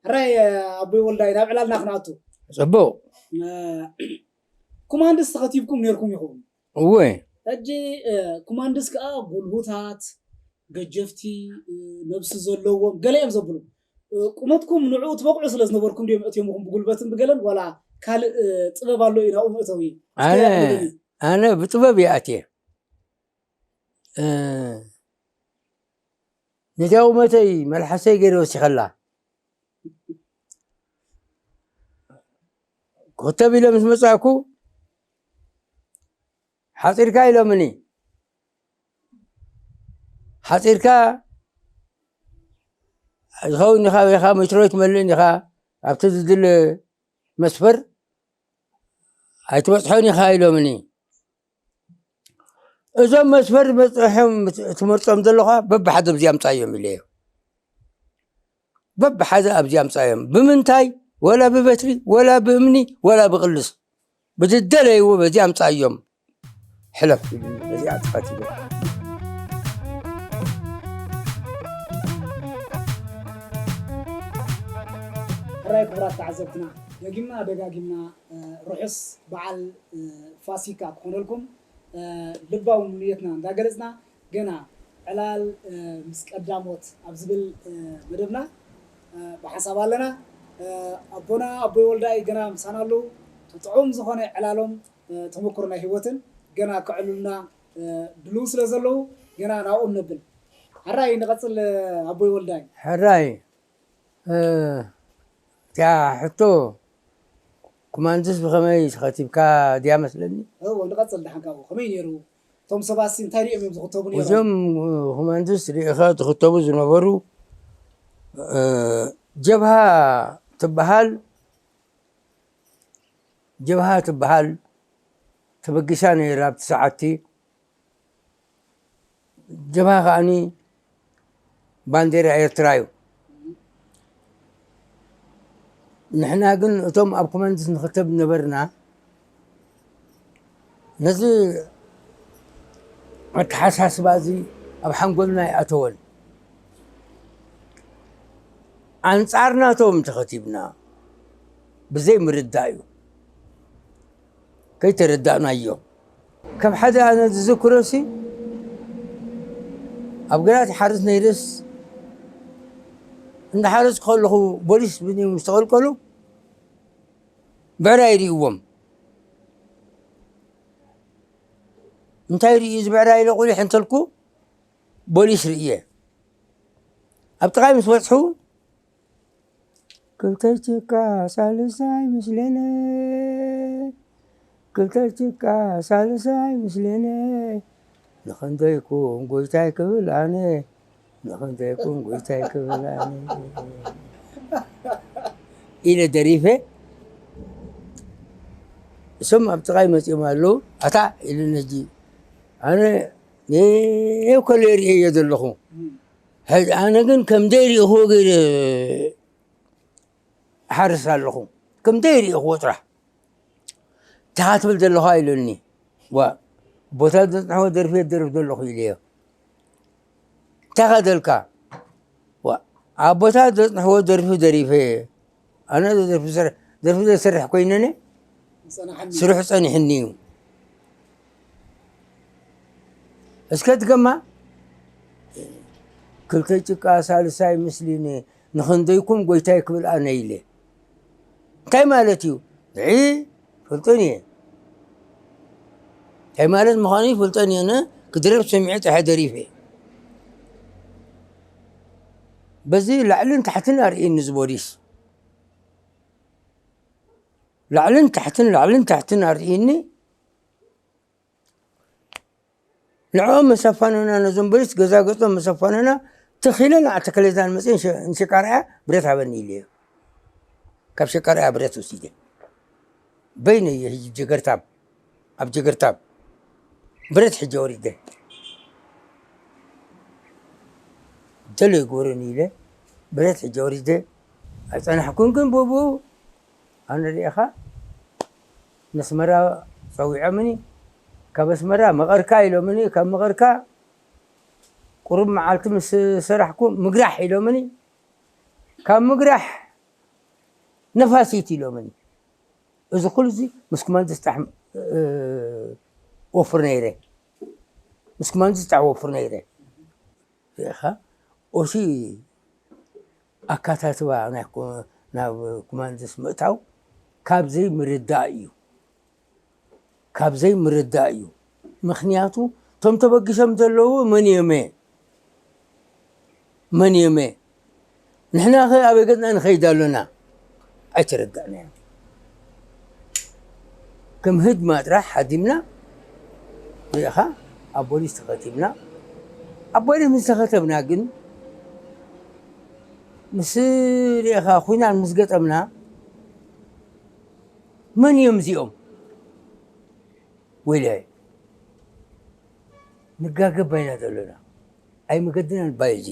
ሕራይ፣ እ፣ ኣቦይ ወልዳይ፣ ናብ ዕላልና ክንኣቱ። ጽቡቕ። እ፣ ኮማንድስ ተኸቲብኩም ነይርኩም ኢኹም። እወ። ሕጂ፣ እ፣ ኮማንድስ ከኣ ጉልሁታት፣ ገጀፍቲ፣ እ፣ ነብሲ ዘለዎም ገለ እዮም ዘብሉ። እ፣ ቁመትኩም ንዕኡ ትበቕዑ ስለ ዝነበርኩም ድዮም ኣእትዮምኹም ብጉልበትን ብገለን፣ ዋላ ካልእ፣ እ፣ ጥበብ ኣሎ እዩ ናብኡ መእተዊ? እስከ ኣነ፣ ኣዕልሉኒ። ኣነ ብጥበብ እየ ኣትየ። እ፣ ነታ ቁመተይ መልሓሰይ ገይረ ወሲኸላ። ክኽተብ ኢለ ምስ መጻእኩ፣ ሓጺርካ ኢሎምኒ። ሓጺርካ ዝኸውን ኢኻ፣ ወይ ኻዓ ሜትሮ ኣይትመልእን ኢኻ፣ ኣብቲ ዝድለ መስፈር ኣይትበጽሖን ኢኻ ኢሎምኒ። እዞም መስፈር በጺሖም ትመርጾም ዘለኻ በብሓደ ኣብዚ ኣምጻዮም ኢለዮ። በብሓደ ኣብዚ ኣምጻዮም። ብምንታይ? ወላ ብበትሪ፣ ወላ ብእምኒ፣ ወላ ብቕልስ። ብዝደለይዎ በዚ ኣምጻዮም። ሕለፍ፣ በዚኣ ጥፋት ይብል። ሕራይ ክቡራት ተዓዘብትና፣ ደጊምና ደጋጊምና፣ እ፣ ርሑስ በዓል፣ እ፣ ፋሲካ ክኾነልኩም፣ እ፣ ልባዊ ምንየትና እንዳገለጽና፣ ገና ዕላል፣ እ፣ ምስ ቀዳሞት ኣብ ዝብል፣ እ፣ መደብና፣ እ፣ ብሓንሳብ ኣለና። እ፣ ኣቦና ኣቦይ ወልዳይ ገና ምሳና ኣለዉ። እቲ ጥዑም ዝኾነ ዕላሎም፣ እ፣ ተመኩሮ ናይ ህይወትን ገና ከዕሉልና፣ እ፣ ድልው ስለ ዘለዉ ገና ናብኦም ነብል። ሕራይ ንቐጽል፣ እ፣ ኣቦይ ወልዳይ። ሕራይ። እ፣ እቲኣ ሕቶ፣ ኮማንድስ ብኸመይ ተኸቲብካ ድያ መስለኒ? እወ፣ ንቐጽል ደሓን ካብኡ። ከመይ ነይሩ? እቶም ሰባትሲ እንታይ ሪኦም እዮም ዝኽተቡ ነይሮም? እዞም ኮማንድስ ሪኢኻ ዝኽተቡ ዝነበሩ፣ እ፣ ጀብሃ ትበሃል፣ ጀብሃ ትበሃል ተበጊሳ ነይራ ኣብቲ ሰዓትቲ። ጀብሃ ከኣኒ ባንዴራ ኤርትራ እዩ። ንሕና ግን እቶም ኣብ ኮማንድስ ንኽተብ ነበርና፣ ነዚ ኣተሓሳስባ እዚ ኣብ ሓንጎልና ኣይኣተወን። ኣንጻር ናቶም ተኸቲብና ብዘይ ምርዳእ እዩ። ከይተረዳእናዮም። ከም ሓደ ኣነ ዝዝክሮሲ፣ ኣብ ግራት ይሓርስ ነይርስ፣ እንዳሓረስኩ ከለኹ ቦሊስ ብንዮም ዝተቐልቀሉ፣ ብዕራይ ርእይዎም። እንታይ ርእዩ እዚ ብዕራይ ኢለ ቁሊሕ እንተልኩ፣ ቦሊስ ርእየ። ኣብ ጥቓይ ምስ በጽሑ፣ ክልተ ጭቃ ሳልሳይ ምስሌነ፣ ክልተ ጭቃ ሳልሳይ ምስሌነ፣ ንኽንደይኩም ጎይታይ ክብል ኣነ፣ ንኽንደይኩም ጎይታይ ክብል ኣነ ኢለ ደሪፈ። እሶም ኣብ ጥቓይ መጺኦም ኣለዉ። ኣታ ኢሉኒ። ሕጂ ኣነ እኮ ርእየ ዘለኹ። ሕጂ ኣነ ግን ከም ዘይርእኽዎ ገይረ እሓርስ ኣለኹ። ከም ዘይርእኽዎ ጥራሕ። እንታይ ትብል ዘለኻ ኢሉኒ። ዋ፣ ኣቦታት ዘጽንሕዎ ደርፊ የደርፍ ዘለኹ ኢለዮ። እንታይ ኸ ደልካ? ዋ፣ ኣቦታት ዘጽንሕዎ ደርፊ ደሪፈ። ኣነ ደርፊ ዝሰርሕ፣ ደርፊ ዘይሰርሕ ኮይነነ? ዝጸናሓኒ። ስርሑ ጸኒሕኒ እዩ። እስከ ድገማ። ክልተ ጭቃ ሳልሳይ ምስሊኒ፣ ንኽንደይኩም ጎይታይ ክብል ኣነ ኢለ። እንታይ ማለት እዩ? ንዒ ፈልጦን እየ። እንታይ ማለት ምዃኑ ይፈልጦን እየ። ኣነ ክድረፍ ሰሚዐ ጥራሕ ደሪፈ። በዚ ላዕልን ታሕትን ኣርእየኒ እዚ ቦሊስ። ላዕልን ታሕትን፣ ላዕልን ታሕትን ኣርእየኒ። ንዕኦም መሰፋነና፣ ነዞም ቦሊስ ገዛ ገጾም መሰፋነና፣ ተኺለ ንዓ ተከለዛን መጽኤ ንሸ-፣ ንሸቃርያ ብረት ሃበኒ ኢለዮ። ካብ ሸቃርያ ብረት ወሲደ። በይነየ ህጂ ጀገርታብ፣ ኣብ ጀገርታብ ብረት ሕጂ ወሪደ። ደሎ ይግበረኒ ኢለ ብረት ሕጂ ወሪደ። ኣይጸናሕኩን ግን ብብኡ ኣነ ርኢኻ፣ ነስመራ ጸዊዖምኒ፣ ካብ ኣስመራ መቐርካ ኢሎምኒ፣ ካብ መቐርካ ቁሩብ መዓልቲ ምስ ሰራሕኩ፣ ምግራሕ ኢሎምኒ፣ ካብ ምግራሕ ነፋሲት ኢሎምኒ። እዚ ኩሉ እዚ ምስ ኩማንድስ ጣሕ፣ እ፣ ወፍር ነይረ። ምስ ኩማንድስ ጣሕ ወፍር ነይረ። ርኢኻ፣ ኦሲ ኣካታትባ ናይ ኮ-፣ ናብ ኮማንድስ ምእታው ካብ ዘይምርዳእ እዩ። ካብ ዘይምርዳእ እዩ። ምኽንያቱ፣ እቶም ተበጊሶም ዘለዉ መን እዮመ? መን እዮመ? ንሕና ኸ ኣበይ ገጽና ንኸይድ ኣሎና? ኣይተረዳእናዮን። ከም ህድማ ጥራሕ ሃዲምና፣ ርኢኻ፣ ኣብ ቦሊስ ተኸቲብና። ኣብ ቦሊስ ምስ ተኸተብና ግን፣ ምስ፣ ርኢኻ፣ ኹናት ምስ ገጠምና፣ መን እዮም እዚኦም? ወይለ፣ ንጋገ ባይና ዘለና። ኣይ መገድና ንባይ እዚ።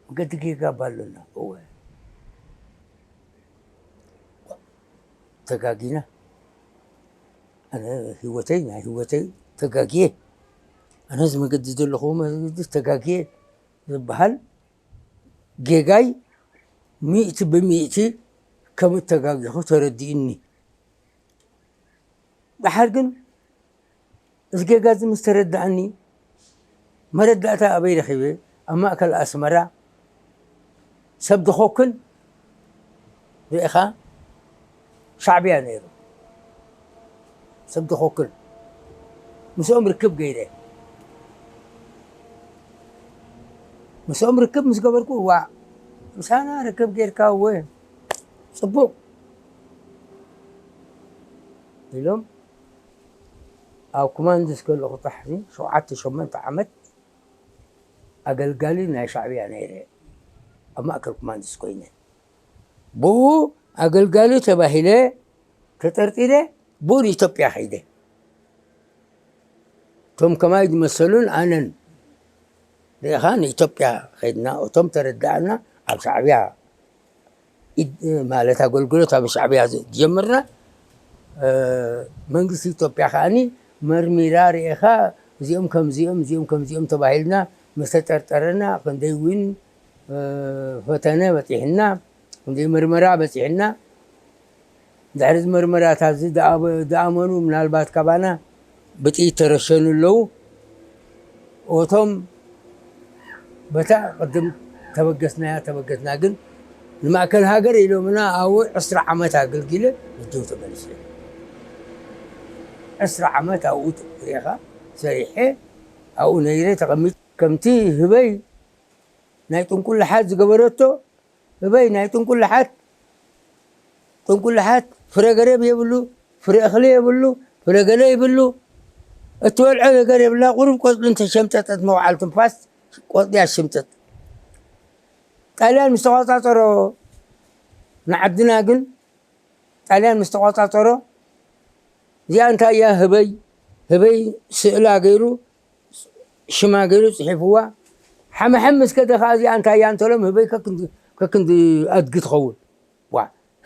መገዲ ጌጋ ባሎና። እወ። ተጋጊና። ኣነ ህይወተይ፣ ናይ ህይወተይ ተጋግየ። ኣነ እዚ መገዲ ዘለኹዎ መገዲ ተጋግየ ዝበሃል ጌጋይ ሚእቲ ብሚእቲ ከም እተጋጊኹ ተረዲኡኒ። ደሓር ግን እዚ ጌጋ እዚ ምስ ተረዳእኒ፣ መረዳእታ ኣበይ ረኺበ? ኣብ ማእከል ኣስመራ ሰብ ድኾክን ርኢኻ ሻዕብያ ነይሩ። ሰብ ድኾክን ምስኦም ርክብ ገይረ። ምስኦም ርክብ ምስ ገበርኩ፣ "ዋዕ፣ ምሳና ርክብ ጌርካ እወ፣ ጽቡቕ" ኢሎም። ኣብ ኮማንድስ ከለኹ ጥራሕ ሸውዓተ ሸሞንተ ዓመት ኣገልጋሊ ናይ ሻዕብያ ነይረ። ኣብ ማእከል ኮማንድስ ኮይነ፣ ብኡ ኣገልጋሊ ተባሂለ ተጠርጢረ፣ ብኡ ንኢትዮጵያ ከይደ። እቶም ከማይ ዝመሰሉን ኣነን ርኢኻ ንኢትዮጵያ ከይድና፣ እቶም ተረዳእና ኣብ ሻዕብያ ኢድ-፣ ማለት ኣገልግሎት ኣብ ሻዕብያ ዝጀመርና፣ እ፣ መንግስቲ ኢትዮጵያ ከኣኒ መርሚራ ርኢኻ፣ እዚኦም ከምዚኦም፣ እዚኦም ከምዚኦም ተባሂልና ምስ ተጠርጠረና፣ ክንደይ እውን፣ እ፣ ፈተነ በጺሕና፣ ክንደይ መርመራ በጺሕና፣ ድሕሪ እዚ መርመራታት እዚ ድኣ-፣ ድኣመኑ ምናልባት ካባና ብጥይት ተረሸኑ ኣለዉ። እቶም በታ ቅድም ተበገስናያ፣ ተበገስና ግን ንማእከል ሃገር ኢሎምና ኣብኡ ዕስራ ዓመት ኣገልጊለ፣ ንጆ ተመልሰ። ዕስራ ዓመት ኣብኡ ሪኢኻ ሰሪሐ፣ ኣብኡ ነይረ ተቐሚጥ። ከምቲ ህበይ ናይ ጥንቁልሓት ዝገበረቶ፣ ህበይ ናይ ጥንቁልሓት፣ ጥንቁልሓት ፍረ ገረብ የብሉ፣ ፍረ እኽሊ የብሉ፣ ፍረ ገለ የብሉ፣ እትበልዖ ነገር የብላ። ቁሩብ ቆጽሊ እንተሸምጠጠት መውዓል ትንፋስ ቆጽሊ ኣሽምጥጥ። ጣልያን ምስ ተቋጻጸሮ ንዓድና ግን፣ ጣልያን ምስ ተቋጻጸሮ፣ እዚኣ እንታይ እያ? ህበይ፣ ህበይ ስእላ ገይሩ፣ ሽማ ገይሩ ጽሒፍዋ። ሓመሐም ምስ ከደ ከኣ እዚኣ እንታይ እያ እንተሎም፣ ህበይ ከክንዲ፣ ከክንዲ ኣድጊ ትኸውን። ዋ፣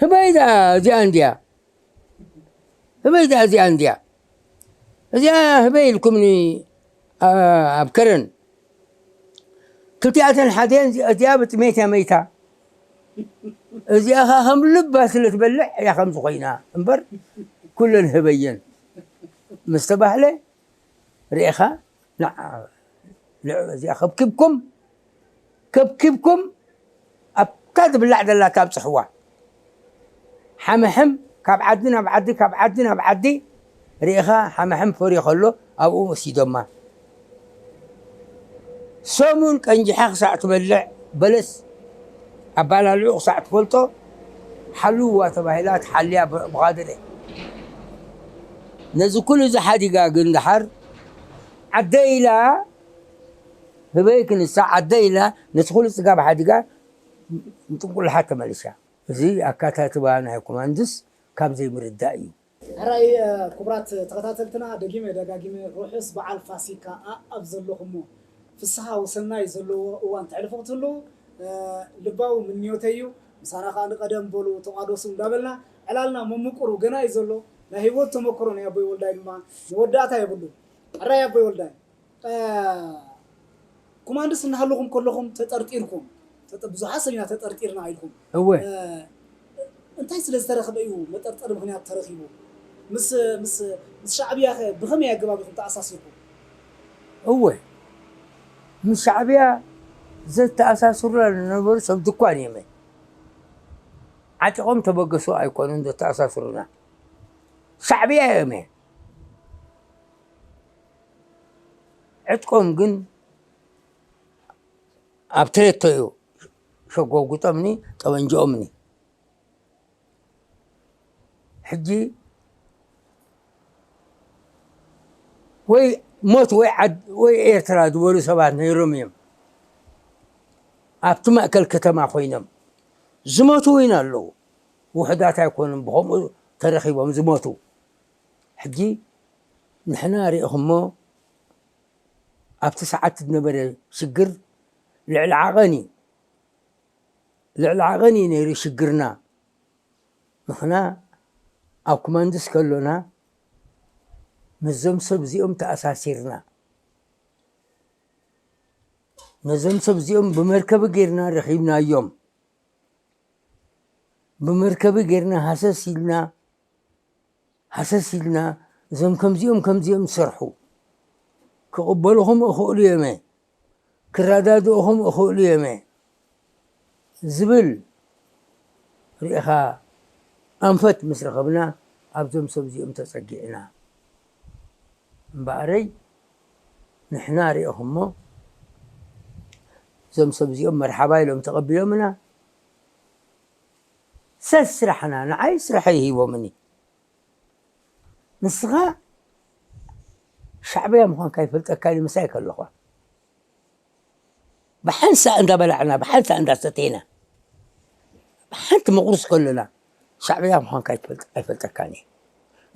ህበይ ደኣ እዚኣ እንድያ። ህበይ ደኣ እዚኣ እንድያ። እዚኣ ህበይ ኢልኩምኒ፣ ኣ-፣ ኣብ ከረን። ክልቲኣተን ሓደን እዚኣ ብጥሜት እያ መይታ። እዚኣ ኸኣ ከም ልባ ስለ ትበልዕ እያ ከምዚ ኮይና እምበር፣ ኩለን ህበየን ምስ ተባህለ፣ ርኢኻ፣ ንዓ፣ ንዕ-፣ እዚኣ ከብኪብኩም፣ ከብኪብኩም ኣብታ ትብላዕ ዘላ እታ ኣብጽሕዋ። ሓመሕም ካብ ዓዲ ናብ ዓዲ፣ ካብ ዓዲ ናብ ዓዲ፣ ርኢኻ፣ ሓመሕም ፈርዩ ከሎ ኣብኡ ወሲዶማ። ሰሙን ቀንጂሓ ክሳዕ ትበልዕ፣ በለስ ኣባላልዑ ክሳዕ ትፈልጦ፣ ሓልውዋ ተባሂላ ትሓልያ ብ-፣ ብቓድር እየ። ነዚ ኩሉ እዚ ሓዲጋ ግን ደሓር ዓደይ ኢላ፣ ህበይ ክንሳ ዓደይ ኢላ፣ ነቲ ኩሉ ጽጋብ ሓዲጋ ንጥንቁልሓት ተመሊሳ። እዚ ኣካታትባ ናይ ኮማንድስ ካብ ዘይምርዳእ እዩ። ሕራይ፣ እ፣ ክቡራት ተኸታተልትና፣ ደጊመ ደጋጊመ ርሑስ በዓል ፋሲካ ኣኣብ ዘለኹሞ ፍስሃ ወሰናይ ዘለዎ እዋን ተሕልፉ ክትህልዉ፣ እ፣ ልባዊ ምንዮተይ እዩ። ምሳና ከኣ ንቀደም በሉ ተቋደሱ እንዳበልና ዕላልና መምቁሩ ገና እዩ ዘሎ። ናይ ህይወት ተመክሮ ናይ ኣቦይ ወልዳይ ድማ መወዳእታ የብሉን። ሕራይ ኣቦይ ወልዳይ፣ እ፣ ኮማንድስ እናሃለኹም ከለኹም ተጠርጢርኩም፣ ተጠ-፣ ብዙሓት ሰብ ኢና ተጠርጢርና ኢልኩም። እወ። እ፣ እንታይ ስለ ዝተረኽበ እዩ መጠርጠሪ ምኽንያት ተረኺቡ? ምስ፣ ምስ፣ ምስ ሻዕብያ ኸ ብኸመይ ኣገባብ ኢኹም ተኣሳሲርኩም? እወ። ምስ ሻዕብያ ዘተኣሳስሩና ዝነበሩ ሰብ ድኳን እዮም። ዓጢቖም ተበገሱ ኣይኮኑን ዘተኣሳስሩና። ሻዕብያ እዮም። ዕጥቆም ግን ኣብ ትሬቶ እዩ ሸጎጉጦምኒ፣ ጠበንጅኦምኒ። ሕጂ ወይ ሞት ወይ ዓድ-፣ ወይ ኤርትራ ዝበሉ ሰባት ነይሮም እዮም። ኣብቲ ማእከል ከተማ ኮይኖም ዝሞቱ እውን ኣለዉ። ውሑዳት ኣይኮኑን ብኸምኡ ተረኺቦም ዝሞቱ። ሕጂ ንሕና ርኢኹሞ ኣብቲ ሰዓት ዝነበረ ሽግር ልዕሊ ዓቐን እዩ። ልዕሊ ዓቐን እዩ ነይሩ ሽግርና። ንሕና ኣብ ኮማንድስ ከሎና ምስዞም ሰብ እዚኦም ተኣሳሲርና። ነዞም ሰብ እዚኦም ብመርከቢ ጌርና ረኺብናዮም። ብመርከቢ ጌርና ሃሰስ ኢልና፣ ሃሰስ ኢልና፣ እዞም ከምዚኦም ከምዚኦም ዝሰርሑ ክቕበልኹም እኽእሉ እየመ፣ ክረዳድእኹም እኽእሉ እየመ ዝብል ርኢኻ ኣንፈት ምስ ረኸብና ኣብዞም ሰብ እዚኦም ተጸጊዕና። እምበኣረይ ንሕና ርኢኹሞ እዞም ሰብ እዚኦም መርሓባ ኢሎም ተቐቢሎምና። ሰስ ስራሕና ንዓይ ስራሐይ ሂቦምኒ። ንስኻ ሻዕብያ ምዃንካ ይፈልጠካኒ ምሳይ ከለኻ። ብሓንሳእ እንዳበላዕና፣ ብሓንሳእ እንዳሰተይና፣ ብሓንቲ መቑርስ ከለና ሻዕብያ ምዃንካ ኣይትፈልጥ-፣ ኣይፈልጠካን እየ።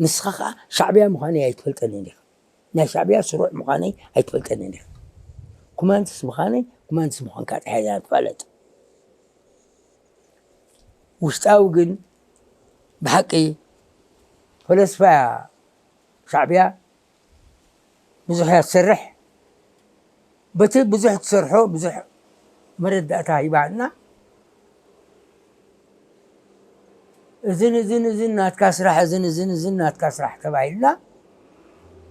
ንስኻ ኸዓ ሻዕብያ ምዃነይ ኣይትፈልጠንን ኢኻ። ናይ ሻዕብያ ስሩዕ ምዃነይ ኣይትፈልጠንን ኢኻ። ኩማንድስ ምዃነይ፣ ኩማንድስ ምዃንካ ጥራሕ እያ ትፋለጥ። ውሽጣዊ ግን ብሓቂ ፈለስፋ እያ ሻዕብያ። ብዙሕ እያ ትሰርሕ። በቲ ብዙሕ ትሰርሖ ብዙሕ መረዳእታ ሂባና። እዝን እዝን እዝን ናትካ ስራሕ፣ እዝን እዝን እዝን ናትካ ስራሕ ተባሂልና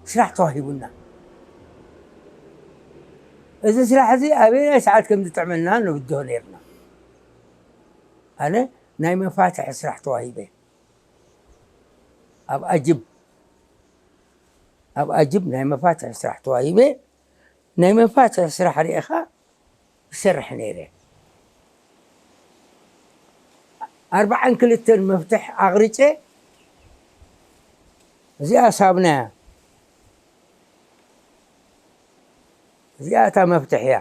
ስራሕ ተዋሂቡና። እዚ ስራሕ እዚ ኣበየናይ ሰዓት ከም ዝጥዕመና ንብድሆ ነይርና። ኣነ ናይ መፋትሒ ስራሕ ተዋሂበ። ኣብ ኣጅብ ኣብ ኣጅብ ናይ መፋትሒ ስራሕ ተዋሂበ። ናይ መፋትሒ ስራሕ ርኢኻ ይሰርሕ ነይረ። ኣርባዓን ክልተን መፍትሕ ኣቕሪፀ። እዚኣ ሳብና እያ። እዚኣ እታ መፍትሕ እያ።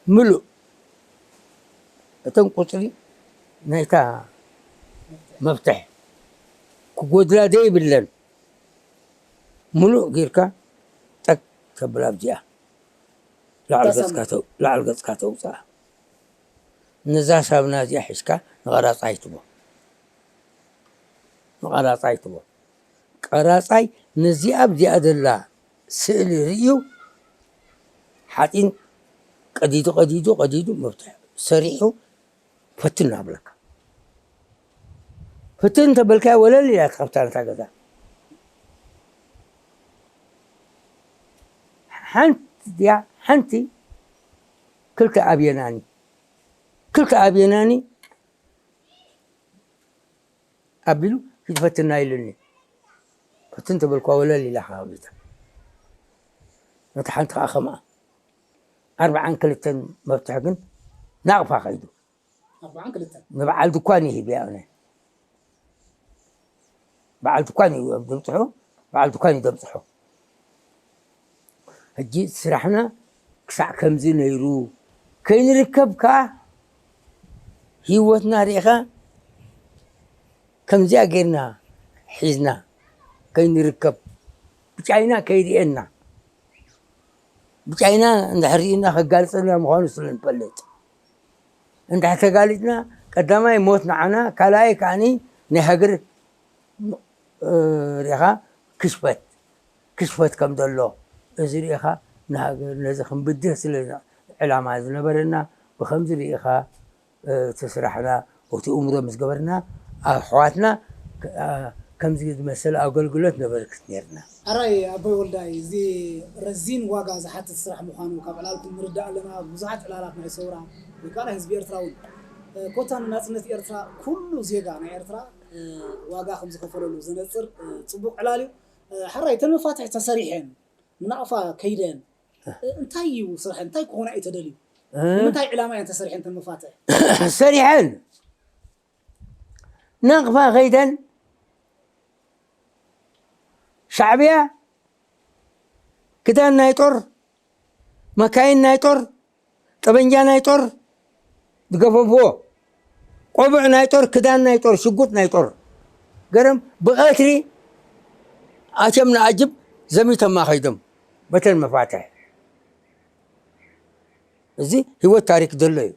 ምሉእ እተን ቁፅሪ ናይታ መፍትሕ ክጎድላ ዘይብለን ምሉእ ጌርካ ጠቅ ተብል ኣብዚኣ ላዕሊ ገፅካ ተው- ላዕሊ ገፅካ ተውፅኣ። ነዛ ሳብና እዚኣ ሒዝካ ንቐራፃይ ትቦ ንቐራፃይ ትቦ ቀራፃይ ነዚኣ ኣብዚኣ ዘላ ስእሊ ርእዩ ሓፂን ቀዲዱ ቀዲዱ ቀዲዱ መፍትሕ ሰሪሑ ፈትን ኣብለካ። ፈትን ተበልካያ ወለል ኢላ ትኸፍታ ነታ ገዛ። ሓንቲ ድያ ሓንቲ ክልተ ኣብየናኒ ክልተ ኣብየናኒ ኣቢሉ ሂድ ፈትና ኢሉኒ። ፈትን ተበልኳ ወለል ኢላ ከቢታ። ነታ ሓንቲ ከዓ ከምኣ ኣርባዓን ክልተን መፍትሕ ግን ናቕፋ ከይዱ። ኣርባዓን ክልተን ንበዓል ድኳን ይሂብ እያ። በዓል ድኳን እዩ ደምፅሖ። በዓል ድኳን እዩ ደምፅሖ። ሕጂ ስራሕና ክሳዕ ከምዚ ነይሩ ከይንርከብ ከዓ ህይወትና ርኢኻ ከምዚኣ ጌርና ሒዝና ከይንርከብ ብጫይና ከይርኤና ብጫይና እንድሕር ርኢና ከጋልፀና ምዃኑ ስለ ንፈልጥ እንድሕር ተጋሊፅና ቀዳማይ ሞት ንዓና ካልኣይ ከዓኒ ናይ ሃገር ርኢኻ ክሽፈት ክሽፈት ከም ዘሎ እዚ ርኢኻ ንሃገር ነዚ ክንብድህ ስለ ዕላማ ዝነበረና ብከምዚ ርኢኻ እቲ ስራሕና እቲ እምሮ ምስ ገበርና ኣሕዋትና ከምዚ ዝመሰለ ኣገልግሎት ነበርክት ነርና። ኣራይ ኣቦይ ወልዳይ፣ እዚ ረዚን ዋጋ ዝሓትት ስራሕ ምዃኑ ካብ ዕላልኩም ንርዳእ ኣለና። ብዙሓት ዕላላት ናይ ሰውራ ወይ ከዓ ናይ ህዝቢ ኤርትራ እውን ኮታ ንናፅነት ኤርትራ ኩሉ ዜጋ ናይ ኤርትራ ዋጋ ከም ዝኸፈለሉ ዘነፅር ፅቡቕ ዕላል እዩ። ሕራይ እተን መፋትሕ ተሰሪሐን ንናቕፋ ከይደን እንታይ እዩ ስርሐን? እንታይ ክኾና እዩ ተደልዩ? ንምንታይ ዕላማ እየን ተሰሪሐን እተን መፋትሕ? ሰሪሐን ናቕፋ ከይደን ሻዕብያ ክዳን ናይ ጦር መካይን ናይ ጦር ጠበንጃ ናይ ጦር ዝገፈፍዎ ቆቡዕ ናይ ጦር ክዳን ናይ ጦር ሽጉጥ ናይ ጦር ገረም ብቐትሪ ኣትዮም ንኣጅብ ዘሚቶማ ከይዶም በተን መፋትሕ እዚ ህይወት ታሪክ ዘሎ እዩ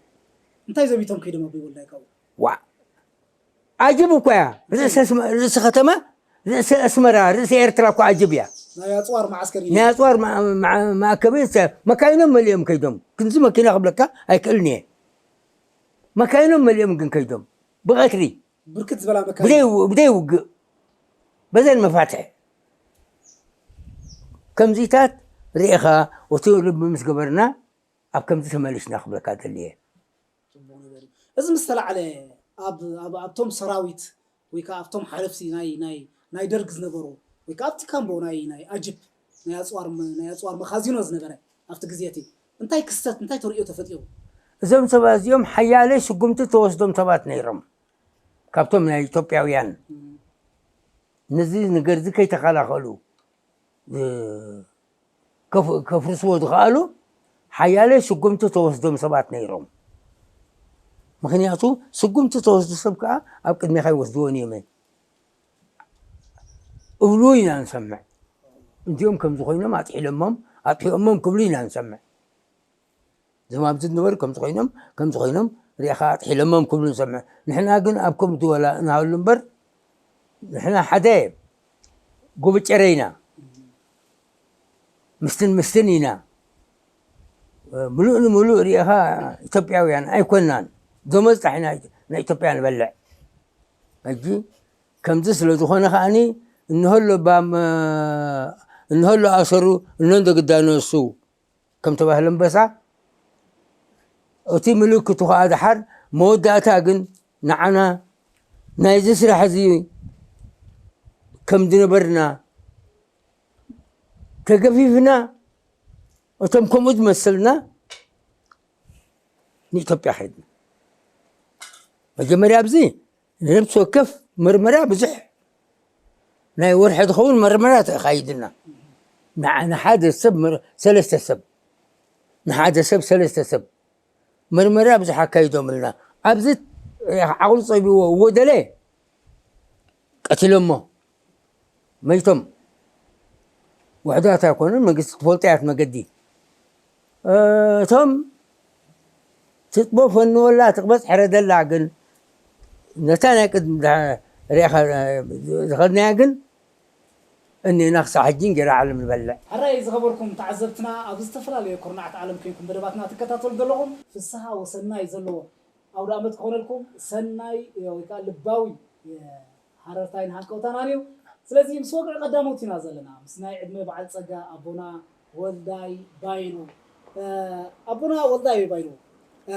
እንታይ ዘሚቶም ከይዶም ኣቦይ ወልዳይ ካብኡ ዋ ዓጅብ እኮ እያ ርእሲ ከተማ ርእሲ ኣስመራ ርእሲ ኤርትራ እኮ ዓጅብ እያ ናይ ኣፅዋር መዓስከር እዩ ናይ ኣፅዋር መኣከቢ መካይኖም መሊኦም ከይዶም ክንዚ መኪና ክብለካ ኣይክእልን እየ መካይኖም መሊኦም ግን ከይዶም ብቐትሪ ብርክት ዝበላ መካይን ብደይ ውግእ በዘን መፋትሕ ከምዚታት ርኢኻ እቲ ልቢ ምስ ገበርና ኣብ ከምዚ ተመሊስና ክብለካ ደልየ ፅቡቕ ነገር እዩ። እዚ ምስ ተላዕለ ኣብ ኣብ ኣብቶም ሰራዊት ወይ ከዓ ኣብቶም ሓለፍቲ ናይ ናይ ናይ ደርግ ዝነበሩ ወይ ከዓ ኣብቲ ካምቦ ናይ ናይ ኣጅፕ ናይ ኣፅዋር ናይ ኣፅዋር መኻዚኖ ዝነበረ ኣብቲ ግዜ እቲ እንታይ ክስተት እንታይ ተርእዮ ተፈጢሩ? እዞም ሰባት እዚኦም ሓያለ ስጉምቲ ተወስዶም ሰባት ነይሮም ካብቶም ናይ ኢትዮጵያውያን ነዚ ነገር እዚ ከይተኸላኸሉ ከፍርስዎ ዝኸኣሉ ሓያለ ስጉምቲ ተወስዶም ሰባት ነይሮም። ምኽንያቱ ስጉምቲ ተወስዱ ሰብ ከዓ ኣብ ቅድሜኻ ይወስድዎን እዮም እብሉ ኢና ንሰምዕ። እንዲኦም ከምዚ ኮይኖም ኣጥሒሎሞም ኣጥሒኦሞም ክብሉ ኢና ንሰምዕ። እዞም ኣብዚ ዝነበሩ ከምዚ ኮይኖም ከምዚ ኮይኖም ሪኢኻ ኣጥሒሎሞም ክብሉ ንሰምዕ። ንሕና ግን ኣብ ከምዚ ወላ እንሃሉ እምበር ንሕና ሓደ ጉብጨረ ኢና ምስትን ምስትን ኢና ምሉእ ንምሉእ ሪኢኻ ኢትዮጵያውያን ኣይኮናን ደሞዝ ጥራሕ ኢና ናይ ኢትዮጵያ ንበልዕ ሕጂ ከምዚ ስለ ዝኾነ ከዓኒ እንሆሎ ባም እንሆሎ ኣሰሩ እኖ እንደግዳኖ እሱ ከም ተባህለ ኣንበሳ እቲ ምልክቱ ከዓ ደሓር መወዳእታ ግን ንዓና ናይዚ ስራሕ እዚ ከም ዝነበርና ተገፊፍና፣ እቶም ከምኡ ዝመስልና ንኢትዮጵያ ከይድና። መጀመርያ ኣብዚ ንነብሲ ወከፍ መርመራ ብዙሕ ናይ ወርሒ ዝኸውን መርመራ ተኻይድና። ንዓ-፣ ንሓደ ሰብ መር-፣ ሰለስተ ሰብ፣ ንሓደ ሰብ ሰለስተ ሰብ መርመራ ብዙሕ ኣካይዶምልና። ኣብዚ ዓቕሉ ጸቢዎ ወደለ ቀቲሎሞ መይቶም። ውሕዳት ኣይኮኑን፣ መንግስቲ ትፈልጦ እያ እቲ መገዲ። እቶም ትጥቦ ፈንወላ ትቕበጽ ሕረደላ ግን ነታ ናይ ቅድሚ ሪእኻ ዝኸድናያ ግን እኒና ክሳዕ ሕጂ እንጌራ ዓለም ንበልዕ። ሕራይ ዝኸበርኩም ተዓዘብትና፣ ኣብ ዝተፈላለየ ኩርናዓት ዓለም ኮንኩም መደባትና ትከታተሉ ዘለኹም፣ ፍስሃ ወሰናይ ዘለዎ ኣውደ ኣመት ክኾነልኩም ሰናይ ወይ ከዓ ልባዊ ሃረርታይን ሃንቀውታናን እዩ። ስለዚ ምስ ወግዒ ቀዳሞት ኢና ዘለና። ምስ ናይ ዕድመ በዓል ጸጋ ኣቦና ወልዳይ ባይሩ። እ፣ ኣቦና ወልዳይ ባይሩ፣ እ፣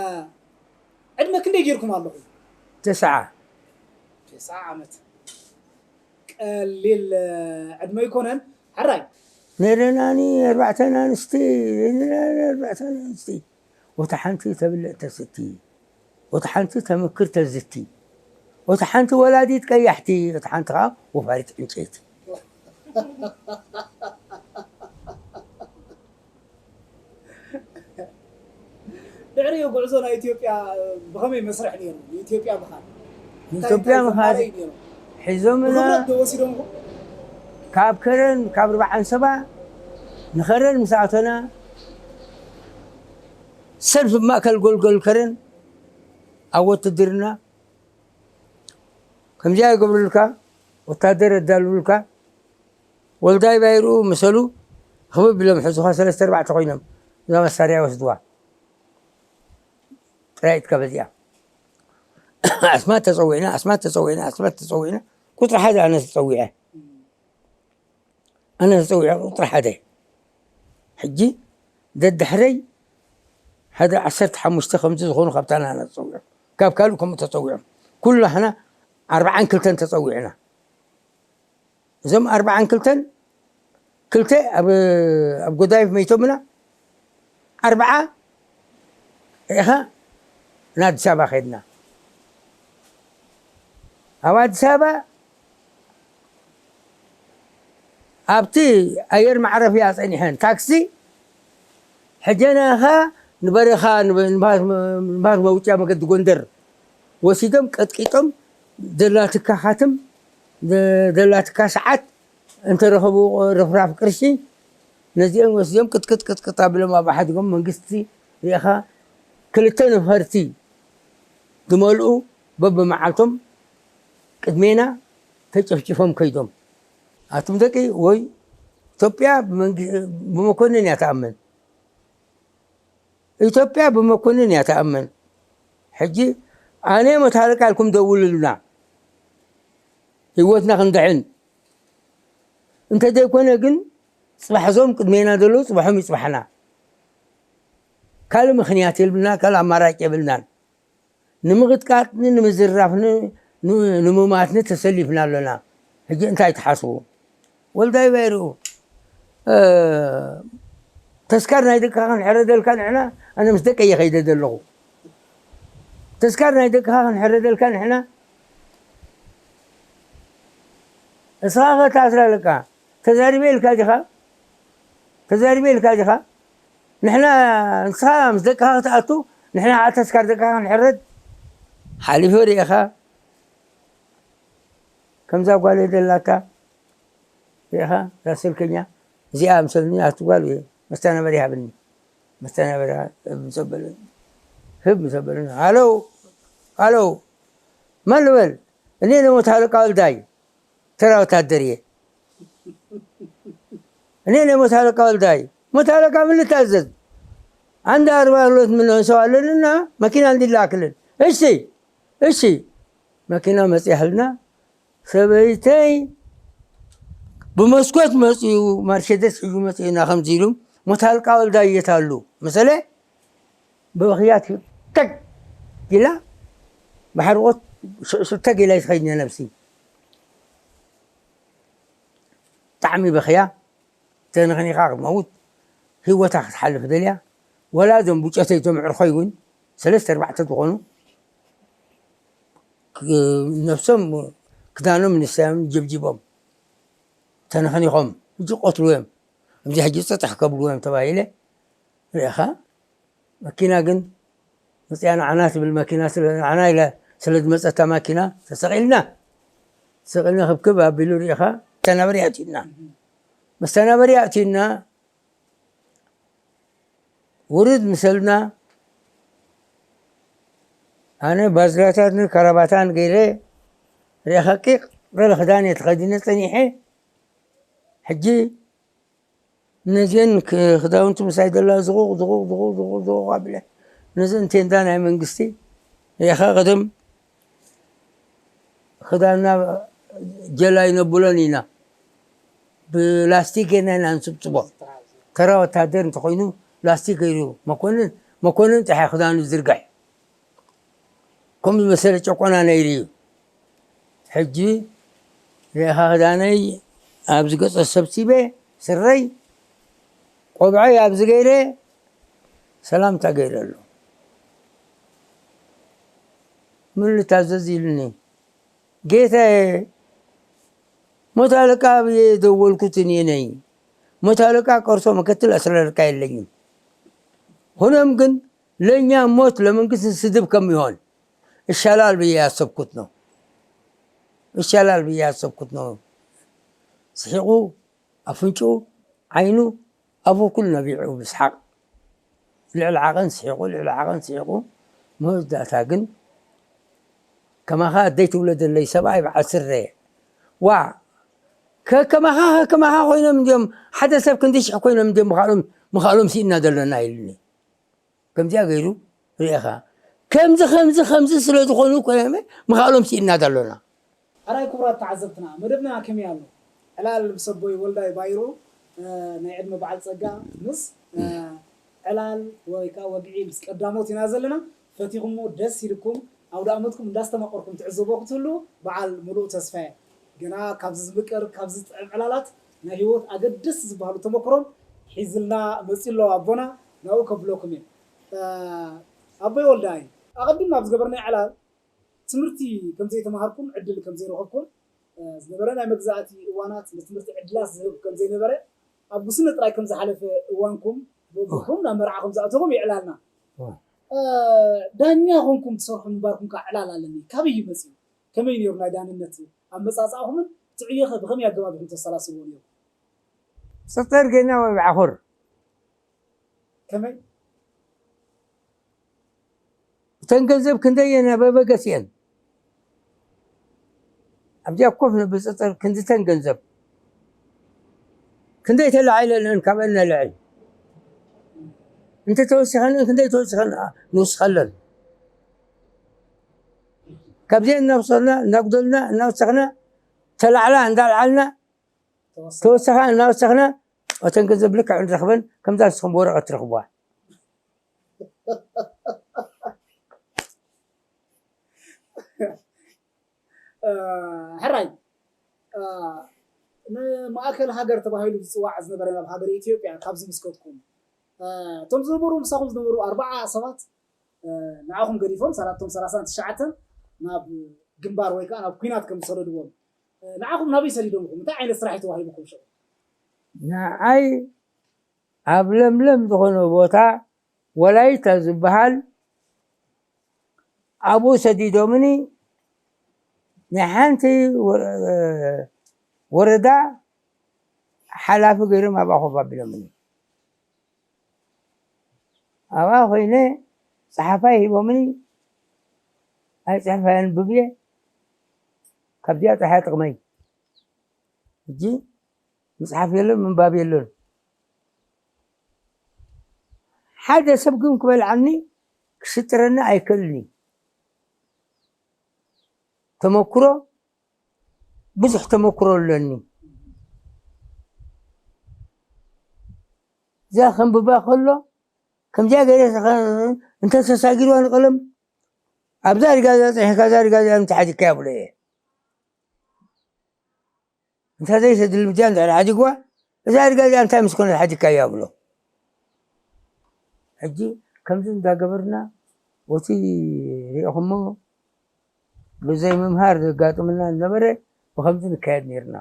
ዕድመ ክንደይ ጌርኩም ኣለኹም? ተስዓ። ተስዓ ዓመት። ቀሊል፣ እ፣ ዕድመ ኣይኮነን። ሕራይ። ነረናኒ ኣርባዕተን ኣንስቲ፣ ነረናኒ ኣርባዕተን ኣንስቲ። ወታ ሓንቲ ተብልዕ ተስቲ፣ ወታ ሓንቲ ተምክር ተዝቲ፣ ወታ ሓንቲ ወላዲት ቀያሕቲ፣ ወታ ሓንቲ ኸዓ ወፋሪት ዕንጨይቲ። ድሕሪኡ ጉዕዞ ናይ ኢትዮጵያ ብኸመይ መስርሕ ነይሩ? ንኢትዮጵያ ምኻድ? እንታይ፣ ንኢትዮጵያ እንታይ ምኻድ ዝማረ እዩ ነይሩ? ሒዞምና ብኽብረት ዶ ወሲዶምኩም? ካብ ከረን፣ ካብ ርብዓን ሰባ ንኸረን ምስ ኣተና፣ ሰልፊ ማእከል ጎልጎል ከረን ኣብ ወትድርና ከምዚኣ ይገብሩልካ፣ ወታደር የዳልውልካ። ወልዳይ ባይሩ ምሰሉ ክብብ ኢሎም ሕዙኻ ሰለስተ ኣርባዕተ ኮይኖም እዛ መሳርያ ይወስድዋ። ጥራይ ኢትካ በዚኣ። ኣስማት ተጸዊዕና፣ ኣስማት ተጸዊዕና፣ ኣስማት ተጸዊዕና። ቁጽሪ ሓደ ኣነ ተጸዊዐ። ኣነ ተጸዊዐ ቁጽሪ ሓደ። ሕጂ ደድሕረይ ሓደ ዓሰርተ ሓሙሽተ ከምዚ ዝኾኑ ካብታ ናና ተጸዊዖም። ካብ ካልእ ከምኡ ተጸዊዖም። ኩላህና ኣርብዓን ክልተን ተጸዊዕና። እዞም ኣርብዓን ክልተን፣ ክልተ ኣብ፣ ኣብ ጎዳይፍ መይቶምና፣ ኣርብዓ ኢኻ ንኣዲስ ኣበባ ከይድና። ኣብ ኣዲስ ኣበባ ኣብቲ ኣየር ማዕረፍያ ጸኒሐን ታክሲ ሕጀናኻ ንበረኻ ንብ-፣ ንባስ፣ ንባስ መውጫ መገዲ ጎንደር ወሲዶም ቀጥቂጦም፣ ደላትካ ካትም፣ ደ-፣ ደላትካ ሰዓት እንተረኸቡ ረፍራፍ ቅርሺ ነዚኦም ወሲዶም ቅጥቅጥ ቅጥቅጥ ኣቢሎም ኣብ ሓዲጎም መንግስቲ ሪእኻ ክልተ ነፈርቲ ዝመልኡ በብመዓልቶም ቅድሜና ተጨፍጭፎም ከይዶም። ኣቱም ደቂ ወይ ኢትዮጵያ ብመንግ-፣ ብመኮንን እያ ትኣምን። ኢትዮጵያ ብመኮንን እያ ትኣምን። ሕጂ ኣነ መቶ ሃለቃ ኢልኩም ደውሉልና፣ ህይወትና ክንድሕን። እንተዘይኮነ ግን ጽባሕ እዞም ቅድሜና ዘለዉ ጽባሖም ይጽባሕና። ካልእ ምኽንያት የብልና፣ ካልእ ኣማራጭ የብልናን። ንምቕጥቃጥን ንምዝራፍን ን-፣ ንምማትኒ ተሰሊፍና ኣሎና። ሕጂ እንታይ ትሓስቡ? ወልዳይ ባይርኡ፣ እ፣ ተስካር ናይ ደቅኻ ክንሕረደልካ ንሕና፣ ኣነ ምስ ደቀየ ከይደ ዘለኹ። ተስካር ናይ ደቅኻ ክንሕረደልካ ንሕና፣ እስኻ ኸ ተኣስራ ኣለካ። ተዛሪበ ኢልካ ዲኻ? ተዛሪበ ኢልካ ዲኻ? ንሕና፣ ንስኻ ምስ ደቅኻ ክትኣቱ፣ ንሕና ከዓ ተስካር ደቅኻ ክንሕረድ ሓሊፈ ርኢኻ። ከምዛ ጓለይ ደላታ ርኢኻ፣ እዛ ስልከኛ እዚኣ ምሰልኒ ኣቲ ጓል እየ፣ መስተናበሪ ሃብኒ። መስተናበሪ ህብ ምሰበለኒ፣ ህብ ምሰበለኒ፣ ሃሎ፣ ሃሎ፣ መን ልበል? እኔ ነው መቶ አለቃ ወልዳይ፣ ተራ ወታደር እየ። እኔ ነው መቶ አለቃ ወልዳይ። መቶ አለቃ ምን ልታዘዝ? አንድ አርባ ሁለት ምን ሰው አለንና መኪና እንዲላክልን። እሺ፣ እሺ። መኪና መጽያህልና ሰበይተይ ብመስኮት መጽኡ፣ ማርሴደስ ሒዙ መጽኡና ከምዚ ኢሉ፣ "መቶ አለቃ ወልዳይ የት አሉ?" መሰለ ብብኽያት ተግ ኢላ፣ ብሓርቆት ሽዑ ሽዑ ተግ ኢላ ይትኸይድ ነብሲ። ብጣዕሚ በኽያ፣ ተነኽኒኻ ክትመውት፣ ህይወታ ክትሓልፍ ደልያ። ወላ እዞም ብጨተይ፣ እቶም ዕርኾይ እውን ሰለስተ ኣርባዕተ ዝኾኑ፣ ክ-፣ ነብሶም፣ ክዳኖም ንሳዮም ጀብጂቦም ተነኽኒኾም፣ ሕጂ ቆትሉ እዮም፣ ኣብዚ ሕጂ ጽጥሕ ከብሉ እዮም ተባሂለ። ርኢኻ፣ መኪና ግን መጽያ፣ ንዓና ትብል መኪና ስለ፣ ንዓና ኢላ ስለ ዝመጸታ ማኪና ተሰቒልና፣ ተሰቒልና ክብክብ ኣቢሉ፣ ርኢኻ፣ መስተናበሪ ኣእትዩና። መስተናበሪ ኣእትዩና፣ ውርድ ምሰልና፣ ኣነ ባዝላታትን ከራባታን ገይረ፣ ርኢኻ፣ ቂቕ ዝበለ ክዳን እየ ተኸዲነ ጸኒሐ። ሕጂ ነዘን ክ-፣ ክዳውንቲ ምሳይ ደላ ዝቑቕ፣ ዝቑቕ፣ ዝቑቕ፣ ዝቑቕ፣ ዝቑቕ ኣቢለ፣ ነዘን ቴንዳ ናይ መንግስቲ፣ ርኢኻ፣ ቀደም ክዳንና ጀላ ይነብሎን ኢና። ብላስቲክ ጌርና ኢና ንስብስቦ። ተራ ወታደር እንተኾይኑ ላስቲክ ገይሩ፣ መኮንን፣ መኮንን ጥራሕ ክዳኑ ዝርግሕ። ከምኡ ዝመሰለ ጨቆና ነይሩ እዩ። ሕጂ ርኢኻ፣ ክዳነይ ኣብዚ ገጸ ሰብሲበ፣ ስረይ፣ ቆብዐይ ኣብዚ ገይረ፣ ሰላምታ ገይረሉ። "ምን ልታዘዝ?" ኢሉኒ። "ጌታዬ፣ መቶ ኣለቃ ብዬ የደወልኩት እኔ ነኝ። መቶ ኣለቃ ቀርቶ ምክትል አስር አለቃ የለኝም። ሆኖም ግን ለእኛ ሞት ለመንግስት ስድብ ከሚሆን ይሻላል ብዬ ያሰብኩት ነው። ይሻላል ብዬ ያሰብኩት ነው።" ስሒቑ፣ ኣፍንጭኡ፣ ዓይኑ፣ ኣፉ ኩሉ ነቢዑ ብስሓቕ። ልዕሊ ዓቐን ስሒቑ፣ ልዕሊ ዓቐን ስሒቑ። መወዳእታ ግን፣ "ከማኻ ኣደይ ትውለደለይ ሰብኣይ በዓል ስረ። ዋ፣ ከከማኻ፣ ከከማኻ ኮይኖም እንድዮም፣ ሓደ ሰብ ክንዲ ሽሕ ኮይኖም እንድዮም ምኻሎም፣ ምኻሎም ስኢና ዘለና" ኢሉኒ። ከምዚኣ ገይሩ ርኢኻ። ከምዚ፣ ከምዚ፣ ከምዚ ስለ ዝኾኑ እኮ እዮም ምኻሎም ስኢና ዘለና። ሕራይ ክቡራት ተዓዘብትና፣ መደብና ከመይ ኣሎ? ዕላል ምስ ኣቦይ ወልዳይ ባይሩ፣ እ፣ ናይ ዕድመ በዓል ጸጋ ምስ፣ እ፣ ዕላል ወይ ከኣ ወግዒ ምስ ቀዳሞት ኢና ዘለና። ፈቲኹሞ ደስ ኢልኩም፣ ኣውደ ኣመትኩም እንዳስተማቐርኩም ትዕዘቦ ክትህሉ በዓል ሙሉእ ተስፋ እየ። ገና ካብዚ ዝምቅር፣ ካብዚ ዝጥዕም ዕላላት ናይ ህይወት ኣገደስቲ ዝበሃሉ ተመክሮን ሒዝልና መጺኡ ኣሎ ኣቦና፣ ናብኡ ከብለኩም እየ። እ፣ ኣቦይ ወልዳይ፣ ኣቐዲምና ኣብ ዝገበርናዮ ዕላል ትምህርቲ ከም ዘይተማሃርኩም፣ ዕድል ከም ዘይረኸብኩም፣ እ፣ ዝነበረ ናይ መግዛእቲ እዋናት ንትምህርቲ ዕድላት ዝህብ ከም ዘይነበረ፣ ኣብ ጉስነት ጥራይ ከም ዝሓለፈ እዋንኩም፣ ብኣቦኹም ናብ መርዓ ከም ዝኣተኹም የዕላልና። እ። እ፣ ዳኛ ኮንኩም ትሰርሑ ምንባርኩም ከኣ ዕላል ኣለኒ። ካበይ እዩ መጺኡ? ከመይ ነይሩ ናይ ዳንነት ኣመጻጽኣኹምን ትዕዮኸ ብኸመይ ኣገባብ ኢኹም ተሰላስልዎ ነይሩ? ጽጠር ጌና ወይ ብዓኹር። ከመይ? እተን ገንዘብ ክንደይ እየን ኣብ ኣበገስ እየን? ኣብዚኣ ኮፍ ንብል ጽጠር ክንድተን ገንዘብ። ክንደይ ተላዒለለን ካብአን ነልዕል። እንተ ተወሲኸን ክንደይ ተወሲኸን ንውስኸለን። ካብዚአን እናውሰኽና፣ እናጉደልና፣ እናወሰኽና፣ ተላዕላ እንዳልዓልና፣ ተወሰኻ። ተወሰኻ እናወሰኽና፣ እተን ገንዘብ ልክዕ ንረኽበን፣ ከምዛ ንስኹም ብወረቐት ትረኽብዋ። እ፣ ሕራይ፣ እ፣ ንማእከል ሃገር ተባሂሉ ዝጽዋዕ ዝነበረ ናብ ሃገረ ኢትዮጵያ ካብ ዝምስከትኩም፣ እ፣ እቶም ዝነበሩ፣ ምሳኹም ዝነበሩ ኣርባዓ ሰባት፣ እ፣ ንዓኹም ገዲፎም፣ ሰላ-፣ እቶም ሰላሳን ትሽዓተን ናብ ግንባር ወይ ከኣ ናብ ኲናት ከም ዝሰደድዎም፣ እ፣ ንዓኹም ናበይ ሰዲዶምኩም? እንታይ ዓይነት ስራሕ እዩ ተዋሂቡኩም ሽዑ? ንዓይ ኣብ ለምለም ዝኾነ ቦታ ወላይታ ዝበሃል ኣብኡ ሰዲዶምኒ። ናይ ሓንቲ ወረ-፣ ወረዳ ሓላፊ ገይሮም ኣብኣ ኮፍ ኣቢሎምኒ። ኣብኣ ኮይነ ጸሓፋይ ሂቦምኒ። ኣይጽሕፍ ኣየንብብ እየ። ካብዚኣ ጥራሕ እያ ጥቕመይ። ሕጂ ምጽሓፍ የለን፣ ምንባብ የለን። ሓደ ሰብ ግን ክበልዓኒ፣ ክስጥረኒ ኣይክእልን እዩ። ተመክሮ፣ ብዙሕ ተመክሮ ኣለኒ። እዛ ከንብባ ከሎ፣ ከምዚኣ ገይረ እንተተሳጊርዋ ንቀለም ኣብዛ ሪጋ እዚኣ ጸኒሕካ እዛ ሪጋ እዚኣ ምተሓዲግካ ይብሎ እየ። እንተ ዘይተድልምትያ እንድሕር ሓዲግዋ እዛ ሪጋ እዚኣ እንታይ ምስ ኮነት ሓዲግካያ ይብሎ። ሕጂ ከምዚ እንዳገበርና ወቲ ሪእኹሞ ብዘይ ምምሃር ዘጋጥምና ዝነበረ ብኸምዚ ንካየድ ነይርና።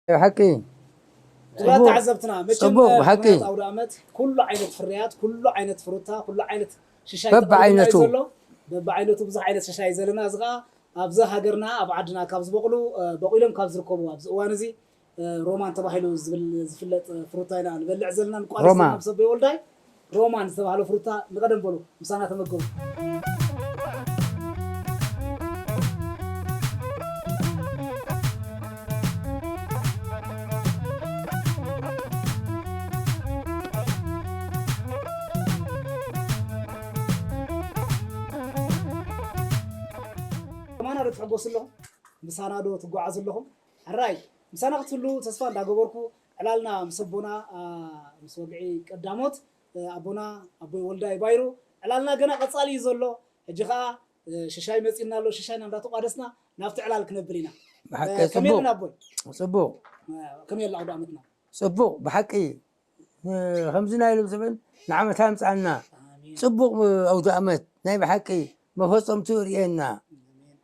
ብሓቂ ክቡራት ተዓዘብትና መቸም ጽቡቕ፣ ብሓቂ። ፍርያት ኣውደ ዓመት ኩሉ ዓይነት ፍርያት ኩሉ ዓይነት ፍሩታ ኩሉ ዓይነት ሽሻይ ተቐሪቡልና እዩ በብዓይነቱ። ዘሎ። በብዓይነቱ ብዙሕ ዓይነት ሽሻይ እዩ ዘለና። እዚ ከዓ ኣብዚ ሃገርና ኣብ ዓድና ካብ ዝበቕሉ እ፣ በቂሎም ካብ ዝርከቡ ኣብዚ እዋን እዚ እ፣ ሮማን ተባሂሉ ዝብል ዝፍለጥ ፍሩታ ኢና ንበልዕ ዘለና። እንቋዕ ደስ ሮማን። ኢልና ምስ ኣቦይ ወልዳይ ሮማን ዝተባህለ ፍሩታ ንቐደም በሉ ምሳና ተመገቡ። ከማና ዶ ትሕጎሱ ኣለኹም? ምሳና ዶ ትጓዓዙ ኣለኹም? ሕራይ ምሳና ክትህሉ ተስፋ እንዳገበርኩ ዕላልና ምስ ኣቦና አ፣ ምስ ወግዒ ቀዳሞት እ፣ ኣቦና ኣቦይ ወልዳይ ባይሩ ዕላልና ገና ቀጻሊ እዩ ዘሎ። ሕጂ ኸዓ እ፣ ሽሻይ መጺእና ኣሎ። ሽሻይና እንዳተቋደስና ናብቲ ዕላል ክነብል ኢና። ብሓቂ እ፣ ከመይ ጽቡቕ። ኣለና ኣቦይ? ጽቡቕ እ፣ ከመይ ኣላ ኣውደ ዓመትና? ጽቡቕ ብሓቂ እ፣ ከምዚ ናይ ሎም ዘበን ንዓመት ኣምጻና። ኣሜን። ጽቡቕ ኣውደ ዓመት ናይ ብሓቂ መፈጸምቱ ርእየና።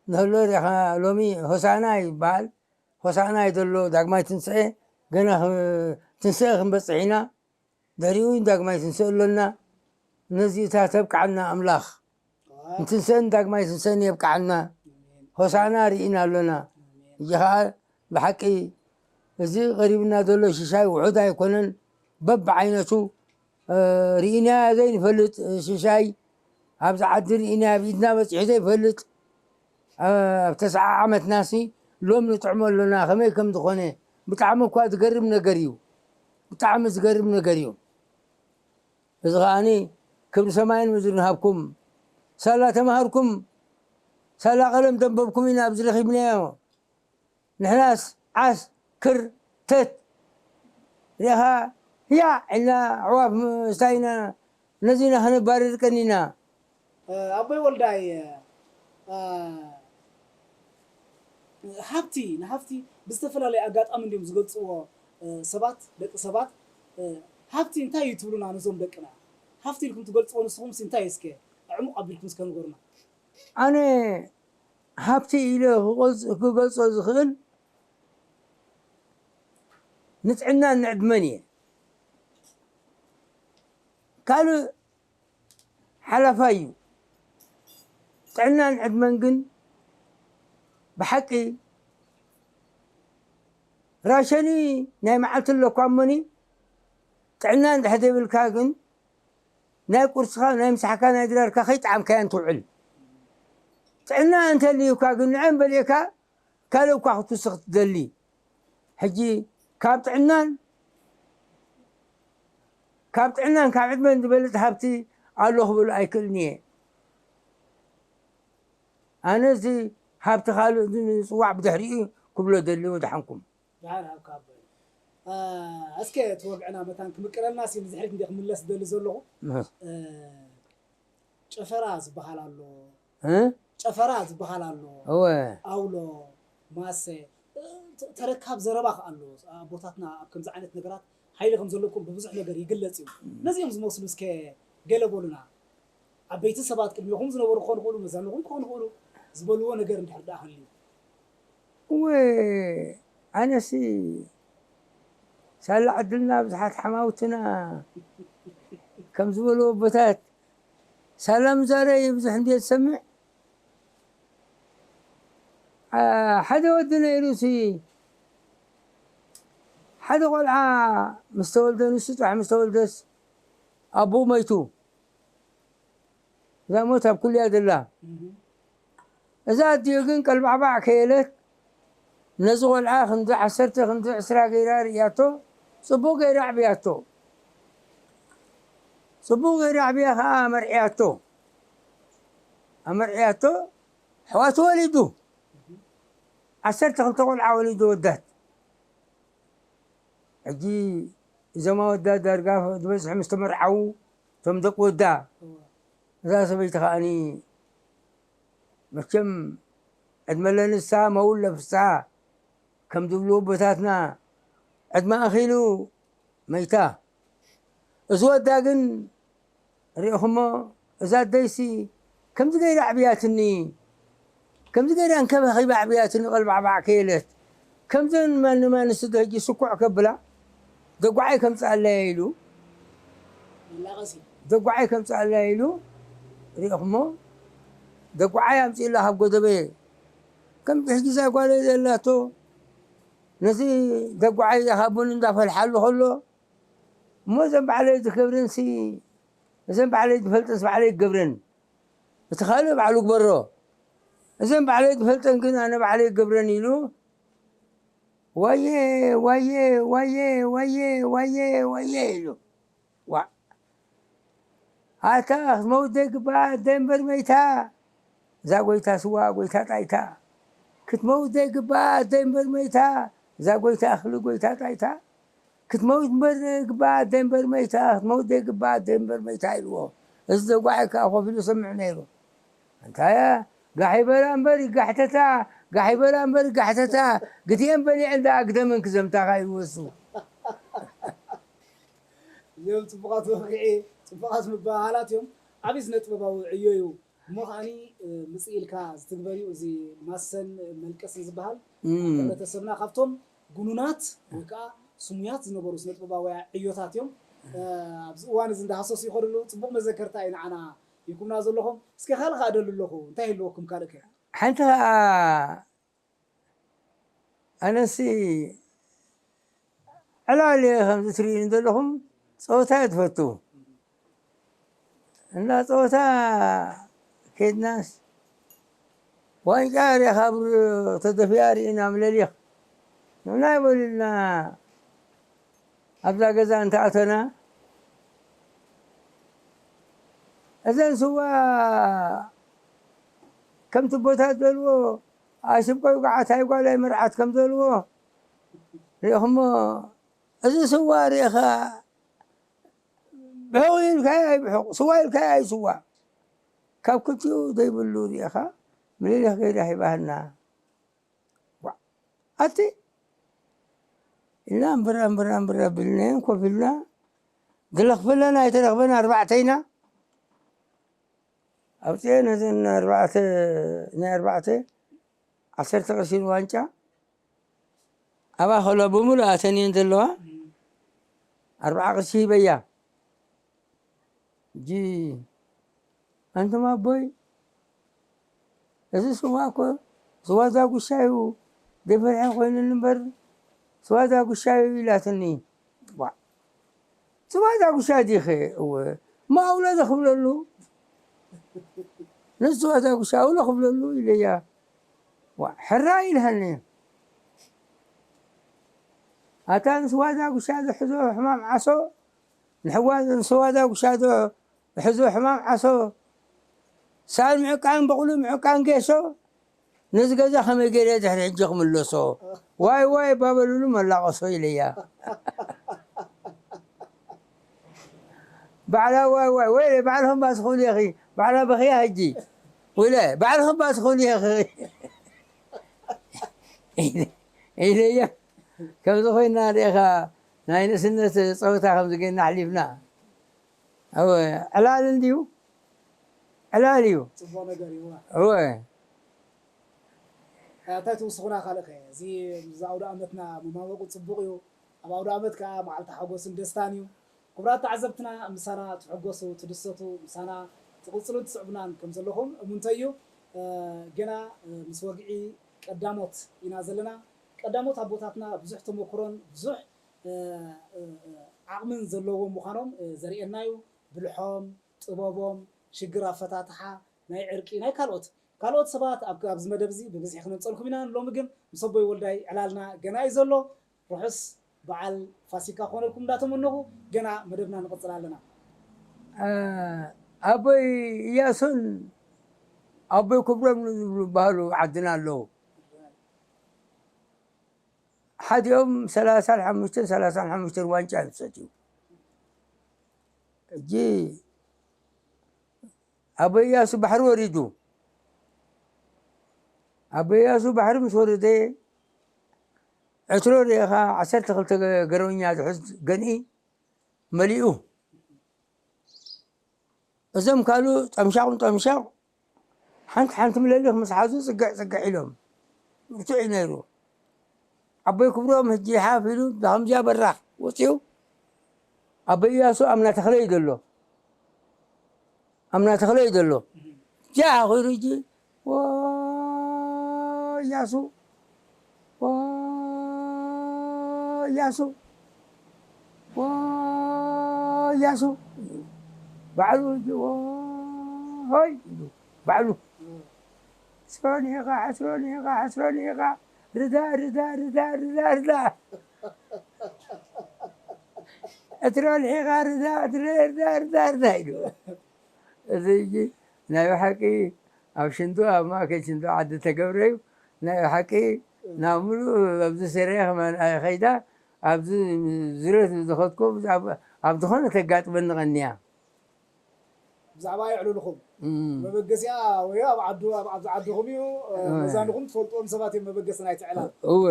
ንህሎ ዲኻ ሎሚ ሆሳና ይበሃል። ሆሳና እዩ ዘሎ ዳግማይ ትንስኤ። ገና ኽ- ትንስኤ ክንበጽሕ ኢና። ድሕሪኡ ዳግማይ ትንስኤ ኣሎና። ነዚእታት ኣብቅዓና ኣምላኽ። ንትንስኤን ዳግማይ ትንስኤን የብቅዓና። ሆሳና ርኢና ኣሎና። ሕጂ ኸዓ ብሓቂ እዚ ቀሪብና ዘሎ ሽሻይ ውሑድ ኣይኮነን። በብዓይነቱ እ፣ ርኢናዮ ዘይንፈልጥ ሽሻይ ኣብዚ ዓዲ ርኢናዮ ኣብ ኢድና በጺሑ ዘይፈልጥ እ፣ ኣብ ተስዓ ዓመትናሲ ሎም ንጥዕሞ ኣሎና ከመይ ከም ዝኾነ ብጣዕሚ እኳ ዝገርም ነገር እዩ። ብጣዕሚ ዝገርም ነገር እዩ። እዚ ከዓኒ ክብሪ ሰማይን ምድርን ሃብኩም። ሳላ ተማሃርኩም ሳላ ቀለም ደንበብኩም ኢና ኣብዚ ረኺብናዮ። ንሕናስ ዓስ ክር ተት ሪኻ ህያ ኢልና ኣዕዋፍ ምስታይ ኢና ነዚና ከነባርር ቀኒና። ኣቦይ ወልዳይ፣ ሃብቲ ንሃብቲ ብዝተፈላለየ ኣጋጣሚ እንዲዮም ዝገልፅዎ ሰባት፣ ደቂ ሰባት። ሃብቲ እንታይ እዩ ትብሉና ነዞም ደቅና? ሃብቲ ኢልኩም ትገልፅዎ ንስኹምስ እንታይ እዩ? እስከ ዕሙቕ ኣቢልኩም እስከ ንገሩና። ኣነ ሃብቲ ኢለ ክገልፅ- ክገልፆ ዝኽእል ንጥዕናን ንዕድመን እየ። ካልእ ሓላፋይ እዩ። ጥዕናን ዕድመን ግን ብሓቂ ራሸኒ ናይ መዓልቲ ኣለኳ እሞኒ ጥዕና እንድሕር ዘይብልካ ግን ናይ ቁርስኻ ናይ ምሳሕካ ናይ ድራርካ ከይጠዓምካያን ትውዕል። ጥዕና እንተልዩካ ግን ንዐን በሊዕካ ካልእ እኳ ክትውስኽ ትደሊ። ሕጂ ካብ ጥዕናን ካብ ጥዕናን ካብ ዕድመን ዝበልፅ ሃብቲ ኣሎ ክብል ኣይክእልን እየ። ኣነ እዚ ሃብቲ ካልእ እዚ ንፅዋዕ ብድሕሪኡ ክብሎ ደሊ ወድሓንኩም። ደሓን ሃብካ ኣቦይ። እስከ እቲ ወግዕና መታን ክምቅረልና ሲ ንድሕሪት እንደ ክምለስ ደሊ ዘለኹ። ጨፈራ ዝበሃል ኣሎ። ጨፈራ ዝበሃል ኣሎ። ኣውሎ፣ ማሰ፣ ተረካብ ዘረባ ከ ኣሎ። ኣቦታትና ኣብ ከምዚ ዓይነት ነገራት ሓይሊ ከም ዘለኩም ብብዙሕ ነገር ይግለጽ እዩ። ነዚኦም ዝመስሉ እስከ ገለ በሉና። ዓበይቲ ሰባት ቅድሚኹም ዝነበሩ ክኾኑ ይኽእሉ፣ መዛንኹም ክኾኑ ይኽእሉ፣ ዝበልዎ ነገር እንድሕር ደኣ ሃልዩ። እወ ኣነሲ ሳላ ዕድልና ብዙሓት ሓማውትና ከም ዝበሉ ኣቦታት ሳላ ምዛረይ ብዙሕ እንድየ ዝሰምዕ። ሓደ ወዲ ነይሩ ሲ ሓደ ቆልዓ ምስ ተወልደ፣ ንሱ ጥራሕ ምስ ተወልደስ ኣቦኡ መይቱ። እዛ ሞት ኣብ ኩሉ እያ ዘላ። እዛ ኣዲኡ ግን ቀልባዕባዕ ከየለት ነዚ ቆልዓ ክንዲ ዓሰርተ ክንዲ ዕስራ ገይራ ርእያቶ፣ ጽቡቕ ገይራ ኣዕብያቶ። ጽቡቕ ገይራ ኣዕብያ ከኣ ኣመርዕያቶ። ኣመርዕያቶ፣ ኣሕዋቱ ወሊዱ። ዓሰርተ ክልተ ቆልዓ ወሊዱ ወዳት። ሕጂ እዞም ኣወዳት ዳርጋ ዝበዝሑ ምስ ተመርዓዉ፣ እቶም ደቂ ወዳ፣ እዋ። እዛ ሰበይቲ ከኣኒ መቸም ዕድመ ለንሳ መውል ለፍሳ ከም ዝብሉ ኣቦታትና፣ ዕድመ ኣኺሉ መይታ። እዚ ወዳ ግን ርኢኹሞ፣ እዛ ኣደይሲ ከምዚ ገይራ ኣዕብያትኒ፣ ከምዚ ገይራ እንከባኺባ ኣዕብያትኒ፣ ቀልባዕባዕ ከየለት። ከምዘን ማን ማንስ ዶ ሕጂ ስኩዕ ከብላ፣ ደጓዓይ ከምጽኣለያ ኢሉ፣ መላቐሲ። ደጓዓይ ከምጽኣለያ ኢሉ፣ ርኢኹሞ፣ ደጓዓይ ኣምጺእላ ካብ ጎደበ። ከምዚ ሕጂ እዛ ጓለይ ዘላቶ፣ ነዚ ደጓዓይ ካብ ቡን እንዳፈልሓሉ ከሎ፣ እሞ እዘን ባዕለይ ዝገብረንሲ፣ እዘን ባዕለይ ዝፈልጠንስ ባዕለይ ይገብረን። እቲ ካልእ ባዕሉ ግበሮ። እዘን ባዕለይ ዝፈልጠን ግን ኣነ ባዕለይ ይገብረን ኢሉ፣ ዋየ፣ ዋየ፣ ዋየ፣ ዋየ፣ ዋየ፣ ዋየ ኢሉ። ዋእ! ኣታ ክትመውት ዘይግብኣ ኣደ እምበር መይታ። እዛ ጎይታ ስዋ፣ ጎይታ ጣይታ። ክትመውት ዘይግብኣ ኣደ እምበር መይታ። እዛ ጎይታ እኽሊ፣ ጎይታ ጣይታ። ክትመውት እምበር ዘይግብኣ ኣደ እምበር መይታ። ክትመውት ዘይግብኣ ኣደ እምበር መይታ ኢልዎ። እዚ ዘጓዓይ ከኣ ኮፍ ኢሉ ይሰምዕ ነይሩ። እንታይ እያ? ጋሕ ይበላ እምበር ይጋሕተታ፣ ጋሕ ይበላ እምበር ይጋሕተታ፣ ግትኤን በሊዐን ደኣ ግደመን ክዘምታኻ ኢልዎ እሱ። እዚኦም ጽቡቓት ወግዒ፣ ጽቡቓት ምብህሃላት እዮም። ዓቢ ስነ ጥበባዊ ዕዮ እዩ። እሞ ከኣኒ፣ እ፣ ምጽእ ኢልካ ዝትግበር እዩ። እዚ ማሰን መልቀስን ዝበሃል እም። ኣብ ሕብረተሰብና ካብቶም ግኑናት ወይ ከዓ ስሙያት ዝነበሩ ስነ ጥበባውያን ዕዮታት እዮም። እ፣ ኣብዚ እዋን እዚ እንዳሃሰሱ ይኸዱ ኣለዉ። ጽቡቕ መዘከርታ እዩ ንዓና ሂብኩምና ዘለኹም። እስከ ካልእ ከኣ እደሊ ኣለኹ። እንታይ ይህልወኩም ካልእ ከ? ሓንቲ ከኣ ኣነሲ ዕላል እየ ከምዚ ትርእዩኒ ዘለኹም፣ ጸወታ እየ ዝፈቱ። እንዳ ጸወታ ኬድናስ ዋንጫ ሬኻ ብር ተደፊኣ ርኢና ምለሊኽ። ንሕና ይበሉልና ኣብዛ ገዛ እንተኣተና፣ እዘን ስዋ ከምቲ ኣቦታት ዝበልዎ፣ ኣሽብቆይ ጓዓት ኣይጓል ኣይመርዓት ከም ዝበልዎ ርኢኹሞ፣ እዚ ስዋ ርኢኻ ብሑቕ ኢልካዮ ኣይብሑቕ፣ ስዋ ኢልካዮ ኣይስዋ። ካብ ክልቲኡ ዘይብሉ ርኢኻ ምኒልክ ገይራ ሂባህና። ዋእ! ኣቲ ኢልና እምብር ኣምብር ኣምብር ኣቢልናየን ኮፍ ኢልና፣ ዝለኽፈለን ኣይተረኽበን ኣርባዕተ ኢና። ኣውፅኤ ነዘን ኣርባዕተ፣ ናይ ኣርባዕተ ዓሰርተ ቅርሺ ንዋንጫ ኣብ ኣኸላ ብምሉእ ኣተን እየን ዘለዋ። ኣርብዓ ቅርሺ ሂበያ። ሕጂ ኣንቱም ኣቦይ፣ እዚ ስዋ እኮ ስዋ ዳጉሻ እዩ፣ ዘይፈሪሐ ኮይኑኒ እምበር ስዋ ዳጉሻ እዩ ኢላትኒ። ዋእ! ስዋ ዳጉሻ ዲኺ? እወ። እሞ ኣውለደ ክብለሉ፣ ነዚ ስዋ ዳጉሻ ኣውለ ክብለሉ ኢለያ። ዋእ! ሕራይ ኢልሃኒ። ኣታ ንስዋ ዳጉሻ ዝሕዞ ሕማም ዓሶ፣ ንሕዋ-፣ ንስዋ ዳጉሻ ዝሕዞ ሕማም ዓሶ፣ ሳል ምዕቃን በቕሉ ምዕቃን ጌሾ፣ ነዚ ገዛ ከመይ ገይረ ድሕሪ ሕጂ ክምለሶ? ዋይ ዋይ ባበሉሉ መላቐሶ ኢለያ። ባዕላ ዋይ ዋይ፣ ወይለ ባዕልኽን ባስኹል ኢኺ፣ ባዕላ በኽያ ሕጂ። ወይለ ባዕልኽን ባስኹል ኢኺ። ኢለያ። ከምዚ ኮይና ርኢኻ ናይ ንእስነት ጸወታ ከምዚ ጌርና ኣሕሊፍና። እወ፣ ዕላል እንድዩ። ዕላል እዩ። ጽቡቕ ነገር እዩ። እወ። እንታይ ትውስኹና ካልእ ከ? እዚ፣ እዚ ኣውደ ኣመትና ምማወቁ ጽቡቕ እዩ። ኣብ ኣውደ ኣመት ከኣ መዓልቲ ሓጎስን ደስታን እዩ። ክቡራት ተዓዘብትና፣ ምሳና ትሕጎሱ፣ ትድሰቱ፣ ምሳና ትቕጽሉን ትስዕቡናን ከም ዘለኹም እሙንተይ እዩ። እ፣ ገና፣ እ፣ ምስ ወግዒ ቀዳሞት ኢና ዘለና። ቀዳሞት ኣቦታትና ብዙሕ ተመኩሮን ብዙሕ ዓቕምን ዘለዎም ምዃኖም ዘርእየና እዩ። ብልሖም፣ ጥበቦም፣ ሽግር ኣፈታትሓ፣ ናይ ዕርቂ፣ ናይ ካልኦት ካልኦት ሰባት ኣብዚ መደብ እዚ ብብዝሒ ክነምፀልኩም ኢና። ሎሚ ግን ምስ ኣቦይ ወልዳይ ዕላልና ገና እዩ ዘሎ። ርሑስ በዓል ፋሲካ ክኾነልኩም እንዳተመነኹ ገና መደብና ንቕፅል ኣለና። ኣቦይ እያሱን ኣቦይ ክብሮም ዝብሉ በሃሉ ዓድና ኣለዉ። ሓዲኦም ሰላሳን ሓሙሽተን ሰላሳን ሓሙሽተን ዋንጫ እዮም ዝሰትዩ። ሕጂ ኣቦይ እያሱ ባሕሪ ወሪዱ። ኣቦይ እያሱ ባሕሪ ምስ ወረደ ዕትሮ ርኢኻ ዓሰርተ ክልተ ገረኛ ዝሕዝ ገንኢ መሊኡ። እዞም ካልእ ጠምሻቕ ንጠምሻቕ ሓንቲ ሓንቲ ምለሊኽ ምስ ሓዙ ፅግዕ ፅግዕ ኢሎም። ብርቱዕ እዩ ነይሩ። ኣቦይ ክብሮም ሕጂ ሓፍ ኢሉ ብኸምዚኣ በራኽ ወፂኡ ኣቦይ እያሱ ኣምና ተኽለ እዩ ዘሎ። ኣምና ተኽለ እዩ ዘሎ። እዚኣ ኮይኑ ሕጂ እያሱ እያሱ እያሱ ባዕሉ ሆይ ባዕሉ ስሮኒኻ ስሮኒኻ ስሮኒኻ ርዳ ርዳ ርዳ ርዳ ርዳ እትሮልሒኻ ርዳ ርዳ ርዳ ርዳ ኢሉ እዚ ናይ ብሓቂ ኣብ ሽንቱ ኣብ ማእከል ሽንቱ ዓዲ ተገብረ እዩ። ናይ ብሓቂ ናብ ምሉእ ኣብዚ ሰሪያ ከማን ኣየ ኸይዳ ኣብዚ ዝረት ዝኸድኮ ኣብ ዝኾነ ተጋጥመኒ ቐንያ። ብዛዕባ የዕልልኹም መበገሲኣ ወይ ኣብ ዓዱ ኣብዚ ዓድኹም እዩ። መዛንኹም ትፈልጥዎም ሰባት እዮም መበገሲ ናይቲ ዕላል። እወ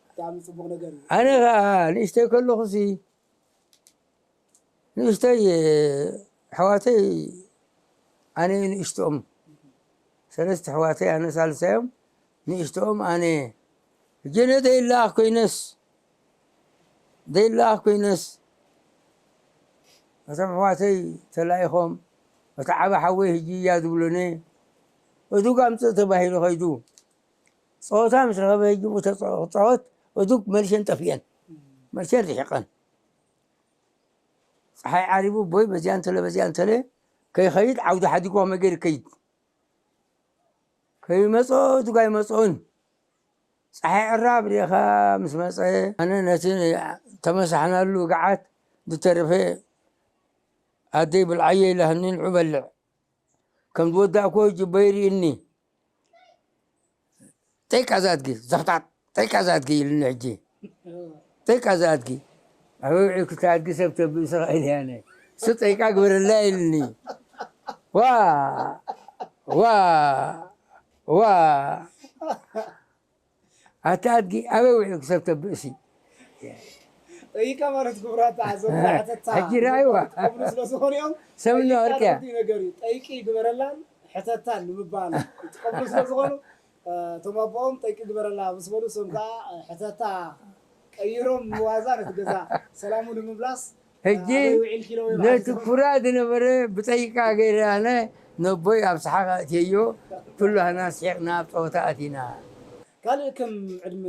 ብጣዕሚ ፅቡቕ ነገር እዩ። ኣነ ኸዓ ንእሽተይ ከለኹሲ ንእሽተይ ኣሕዋተይ ኣነ ንእሽትኦም ሰለስተ ኣሕዋተይ ኣነ ሳልሳዮም ንእሽትኦም ኣነ ሕጂ እነ ዘይለኣኽ ኮይነስ ዘይለኣኽ ኮይነስ እቶም ኣሕዋተይ ተላኢኾም እቲ ዓበ ሓወይ ሕጂ እያ ዝብሉኒ እዱግ ኣምፅእ ተባሂሉ ከይዱ ፀወታ ምስ ረኸበ ሕጂ ክፀወት እዱግ መልሸን ጠፍኤን መልሸን ርሒቐን ፀሓይ ዓሪቡ ቦይ በዚያ እንተለ በዚያ እንተለ ከይኸይድ ዓውዲ ሓዲጎ ከመይ ገይሩ ከይድ ከይመፅኦ እዱግ ኣይመፅኦን ፀሓይ ዕራብ ርኢኻ ምስ መፀ ኣነ ነቲ ተመሳሕናሉ ገዓት ዝተረፈ ኣደይ ብልዓዮ ኢላህኒ ንዑ በልዕ ከም ዝወዳእኩዎ ሕጂ በይሪእኒ ጠይቃ ዛድጊ ዘኽጣጥ ጠይቃ ዛድጊ ኢልኒ ሕጂ ጠይቃ ዛድጊ ኣበይ ውዒልኪ ኣድጊ ሰብ ተብእሲ ኸኢለ ያነ እሱ ጠይቃ ግበረላ ኢልኒ ዋ ዋ ዋ ኣታ ኣድጊ ኣበይ ውዒልኪ ሰብ ተብእሲ ጠይቃ ማለት ክቡራት ተዓዘብቲ ሕተታ ሕጂ ረኣይዋ። ክብሉ ስለ ዝኾኑ እዮም። ሰምና ጠይቃ ወርቅያ ንክልቲኡ ነገር እዩ። ጠይቂ ግበረላን ሕተታን ንምባል ይጥቀምሉ ስለ ዝኾኑ እቶም ኣቦኦም ጠይቂ ግበረላ ምስ በሉ እሶም ከዓ ሕተታ ቀይሮም ንዋዛ ነቲ ገዛ ሰላሙ ንምምላስ ሕጂ ኣበይ ውዒልኪ ኢሎም እዮም ነቲ ሓቲቶም። ኩራ ዝነበረ ብጠይቃ ገይረ ኣነ ነቦይ ኣብ ሰሓቕ ኣእትየዮ ኩሉ ሃና ስሒቕና ኣብ ፀወታ ኣቲና ካልእ ከም ዕድመ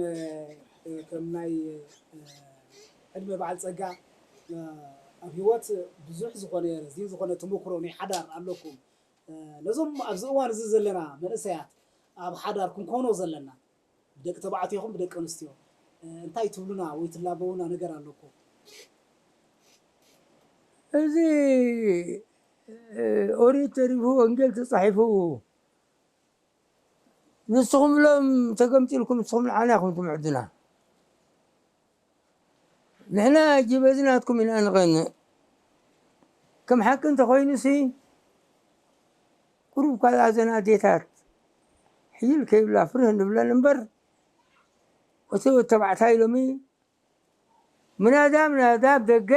ከም ናይ ዕድመ በዓል ፀጋ ኣብ ሂወት ብዙሕ ዝኾነ ረዚን ዝኾነ ተመክሮ ናይ ሓዳር ኣለኩም። ነዞም ኣብዚ እዋን እዚ ዘለና መንእሰያት ኣብ ሓዳር ክንኮኖ ዘለና ብደቂ ተባዕትዮ ይኹን ብደቂ ኣንስትዮ እንታይ ትብሉና ወይ ትላበውና ነገር ኣለኩም? እዚ ኦሪት ተሪፉ ወንጌል ተፃሒፉ ንስኹም ሎም ተገምጢልኩም ንስኹም ንዓና ኢኹም ትምዕዱና ንሕና ሕጂ በዚ ናትኩም ኢና ንቐንእ ከም ሓቂ እንተኾይኑሲ ቁሩብ ካልኣ ዘን ኣዴታት ሕይል ከይብላ ፍርህ ንብለን እምበር እቲ ወተባዕታይ ሎሚ ምናዳ ምናዳ ደገ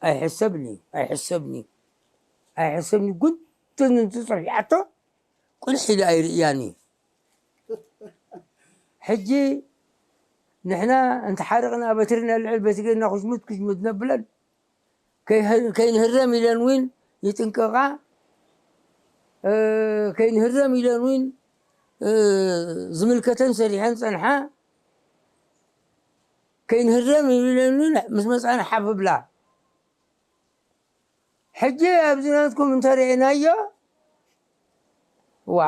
ኣይሕሰብን እዩ ኣይሕሰብን እዩ ኣይሕሰብን እዩ ጉድን እንትፅርፊዓቶ ቁልሕ ኢሉ ኣይርእያን እዩ ሕጂ ንሕና እንተሓርቕና በትሪ ነልዕል በትሪ እናኩሽሙት ኩሽሙት ነብለን ከይንህረም ኢለን እውን ይጥንቀቓ ከይንህረም ኢለን እውን ዝምልከተን ሰሪሐን ፀንሓ ከይንህረም ይብለኒ። ምስ መጻና ሓፍ ብላ። ሕጂ ኣብዚ ናትኩም እንተርእናዮ፣ ዋ፣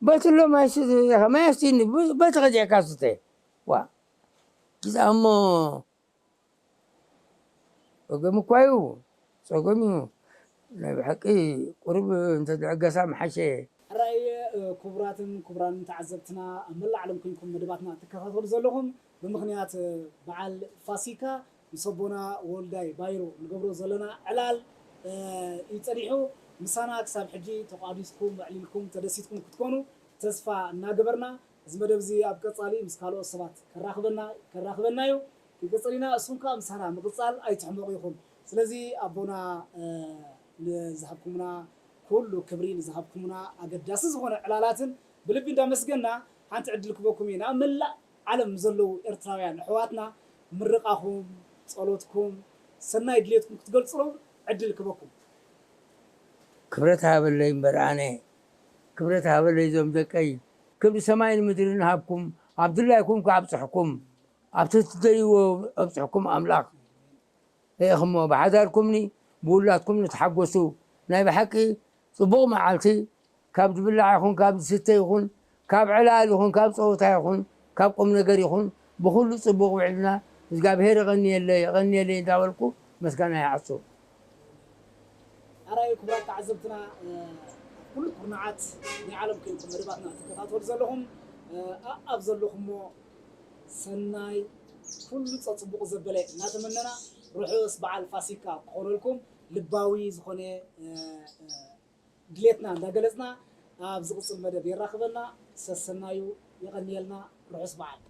በትሎ ማይ ስ-፣ ማይ ኣስትኒ፣ ብ-፣ በቲ ኸዚዕካ ስተ። ዋ፣ ግዛ እሞ፣ ወገም እኳ እዩ፣ ጸገም እዩ። ናይ ብሓቂ ቁሩብ እንተትዕገሳ ምሓሸ። ሕራይ፣ እ፣ ክቡራትን ክቡራንን ተዓዘብትና፣ ኣብ መላእ ዓለም ኮንኩም መደባትና እትከታተሉ ዘለኹም፣ ብምኽንያት፣ እ፣ በዓል ፋሲካ ምስ ኣቦና ወልዳይ ባይሩ ንገብሮ ዘለና ዕላል፣ እ፣ እዩ ጸኒሑ። ምሳና ክሳብ ሕጂ ተቋዲስኩም፣ ኣዕሊልኩም፣ ተደሲትኩም ክትኮኑ ተስፋ እናገበርና፣ እዚ መደብ እዚ ኣብ ቀጻሊ ምስ ካልኦት ሰባት ከራኽበና፣ ከራኽበና እዩ። ክንቅጽል ኢና። እሱም ከኣ ምሳና ምቕጻል ኣይትሕመቑ ኢኹም። ስለዚ ኣቦና፣ እ፣ ንዝሃብኩምና ኩሉ ክብሪ፣ ንዝሃብኩምና ኣገዳሲ ዝኾነ ዕላላትን ብልቢ እንዳመስገና፣ ሓንቲ ዕድል ክበኩም ኢና። መላእ ዓለም ዘለዉ ኤርትራውያን ኣሕዋትና ምርቓኹም፣ ጸሎትኩም፣ ሰናይ ድሌትኩም ክትገልጽሎም ዕድል ክበኩም። ክብረት ሃበለይ እምበር ኣነ፣ ክብረት ሃበለይ እዞም ደቀይ፣ ክብሪ ሰማይን ምድርን ሃብኩም፣ ኣብ ድላይኩም ከኣብጽሕኩም፣ ኣብቲ ትደልይዎ ኣብጽሕኩም ኣምላኽ። ርኢኹሞ፣ ብሓዳርኩምኒ፣ ብውላድኩም ንተሓጎሱ። ናይ ብሓቂ ጽቡቕ መዓልቲ፣ ካብ ዝብላዕ ይኹን፣ ካብ ዝስተ ይኹን፣ ካብ ዕላል ይኹን፣ ካብ ጸወታ ይኹን፣ ካብ ቁም ነገር ይኹን፣ ብኹሉ ጽቡቕ ውዒልና፣ እግዚኣብሔር የቐንየለይ፣ የቐንየለይ እንዳበልኩ መስጋና ይዓጹ። ኣራይ ክቡራት ተዓዘብትና፣ እ፣ ኣብ ኩሉ ኩርናዓት ናይ ዓለም ኮይንኩም መደባትና ትከታተሉ ዘለኹም፣ እ፣ ኣኣብ ዘለኹሞ ሰናይ ኩሉ ጸጽቡቑ ዘበለ እናተመነና፣ ርሑስ በዓል ፋሲካ ክኾነልኩም ልባዊ ዝኾነ፣ እ፣ እ፣ ድሌትና እንዳገለጽና፣ ኣብ ዝቕጽል መደብ የራኽበና። ሰሰናዩ፣ የቐንየልና። ርሑስ በዓል።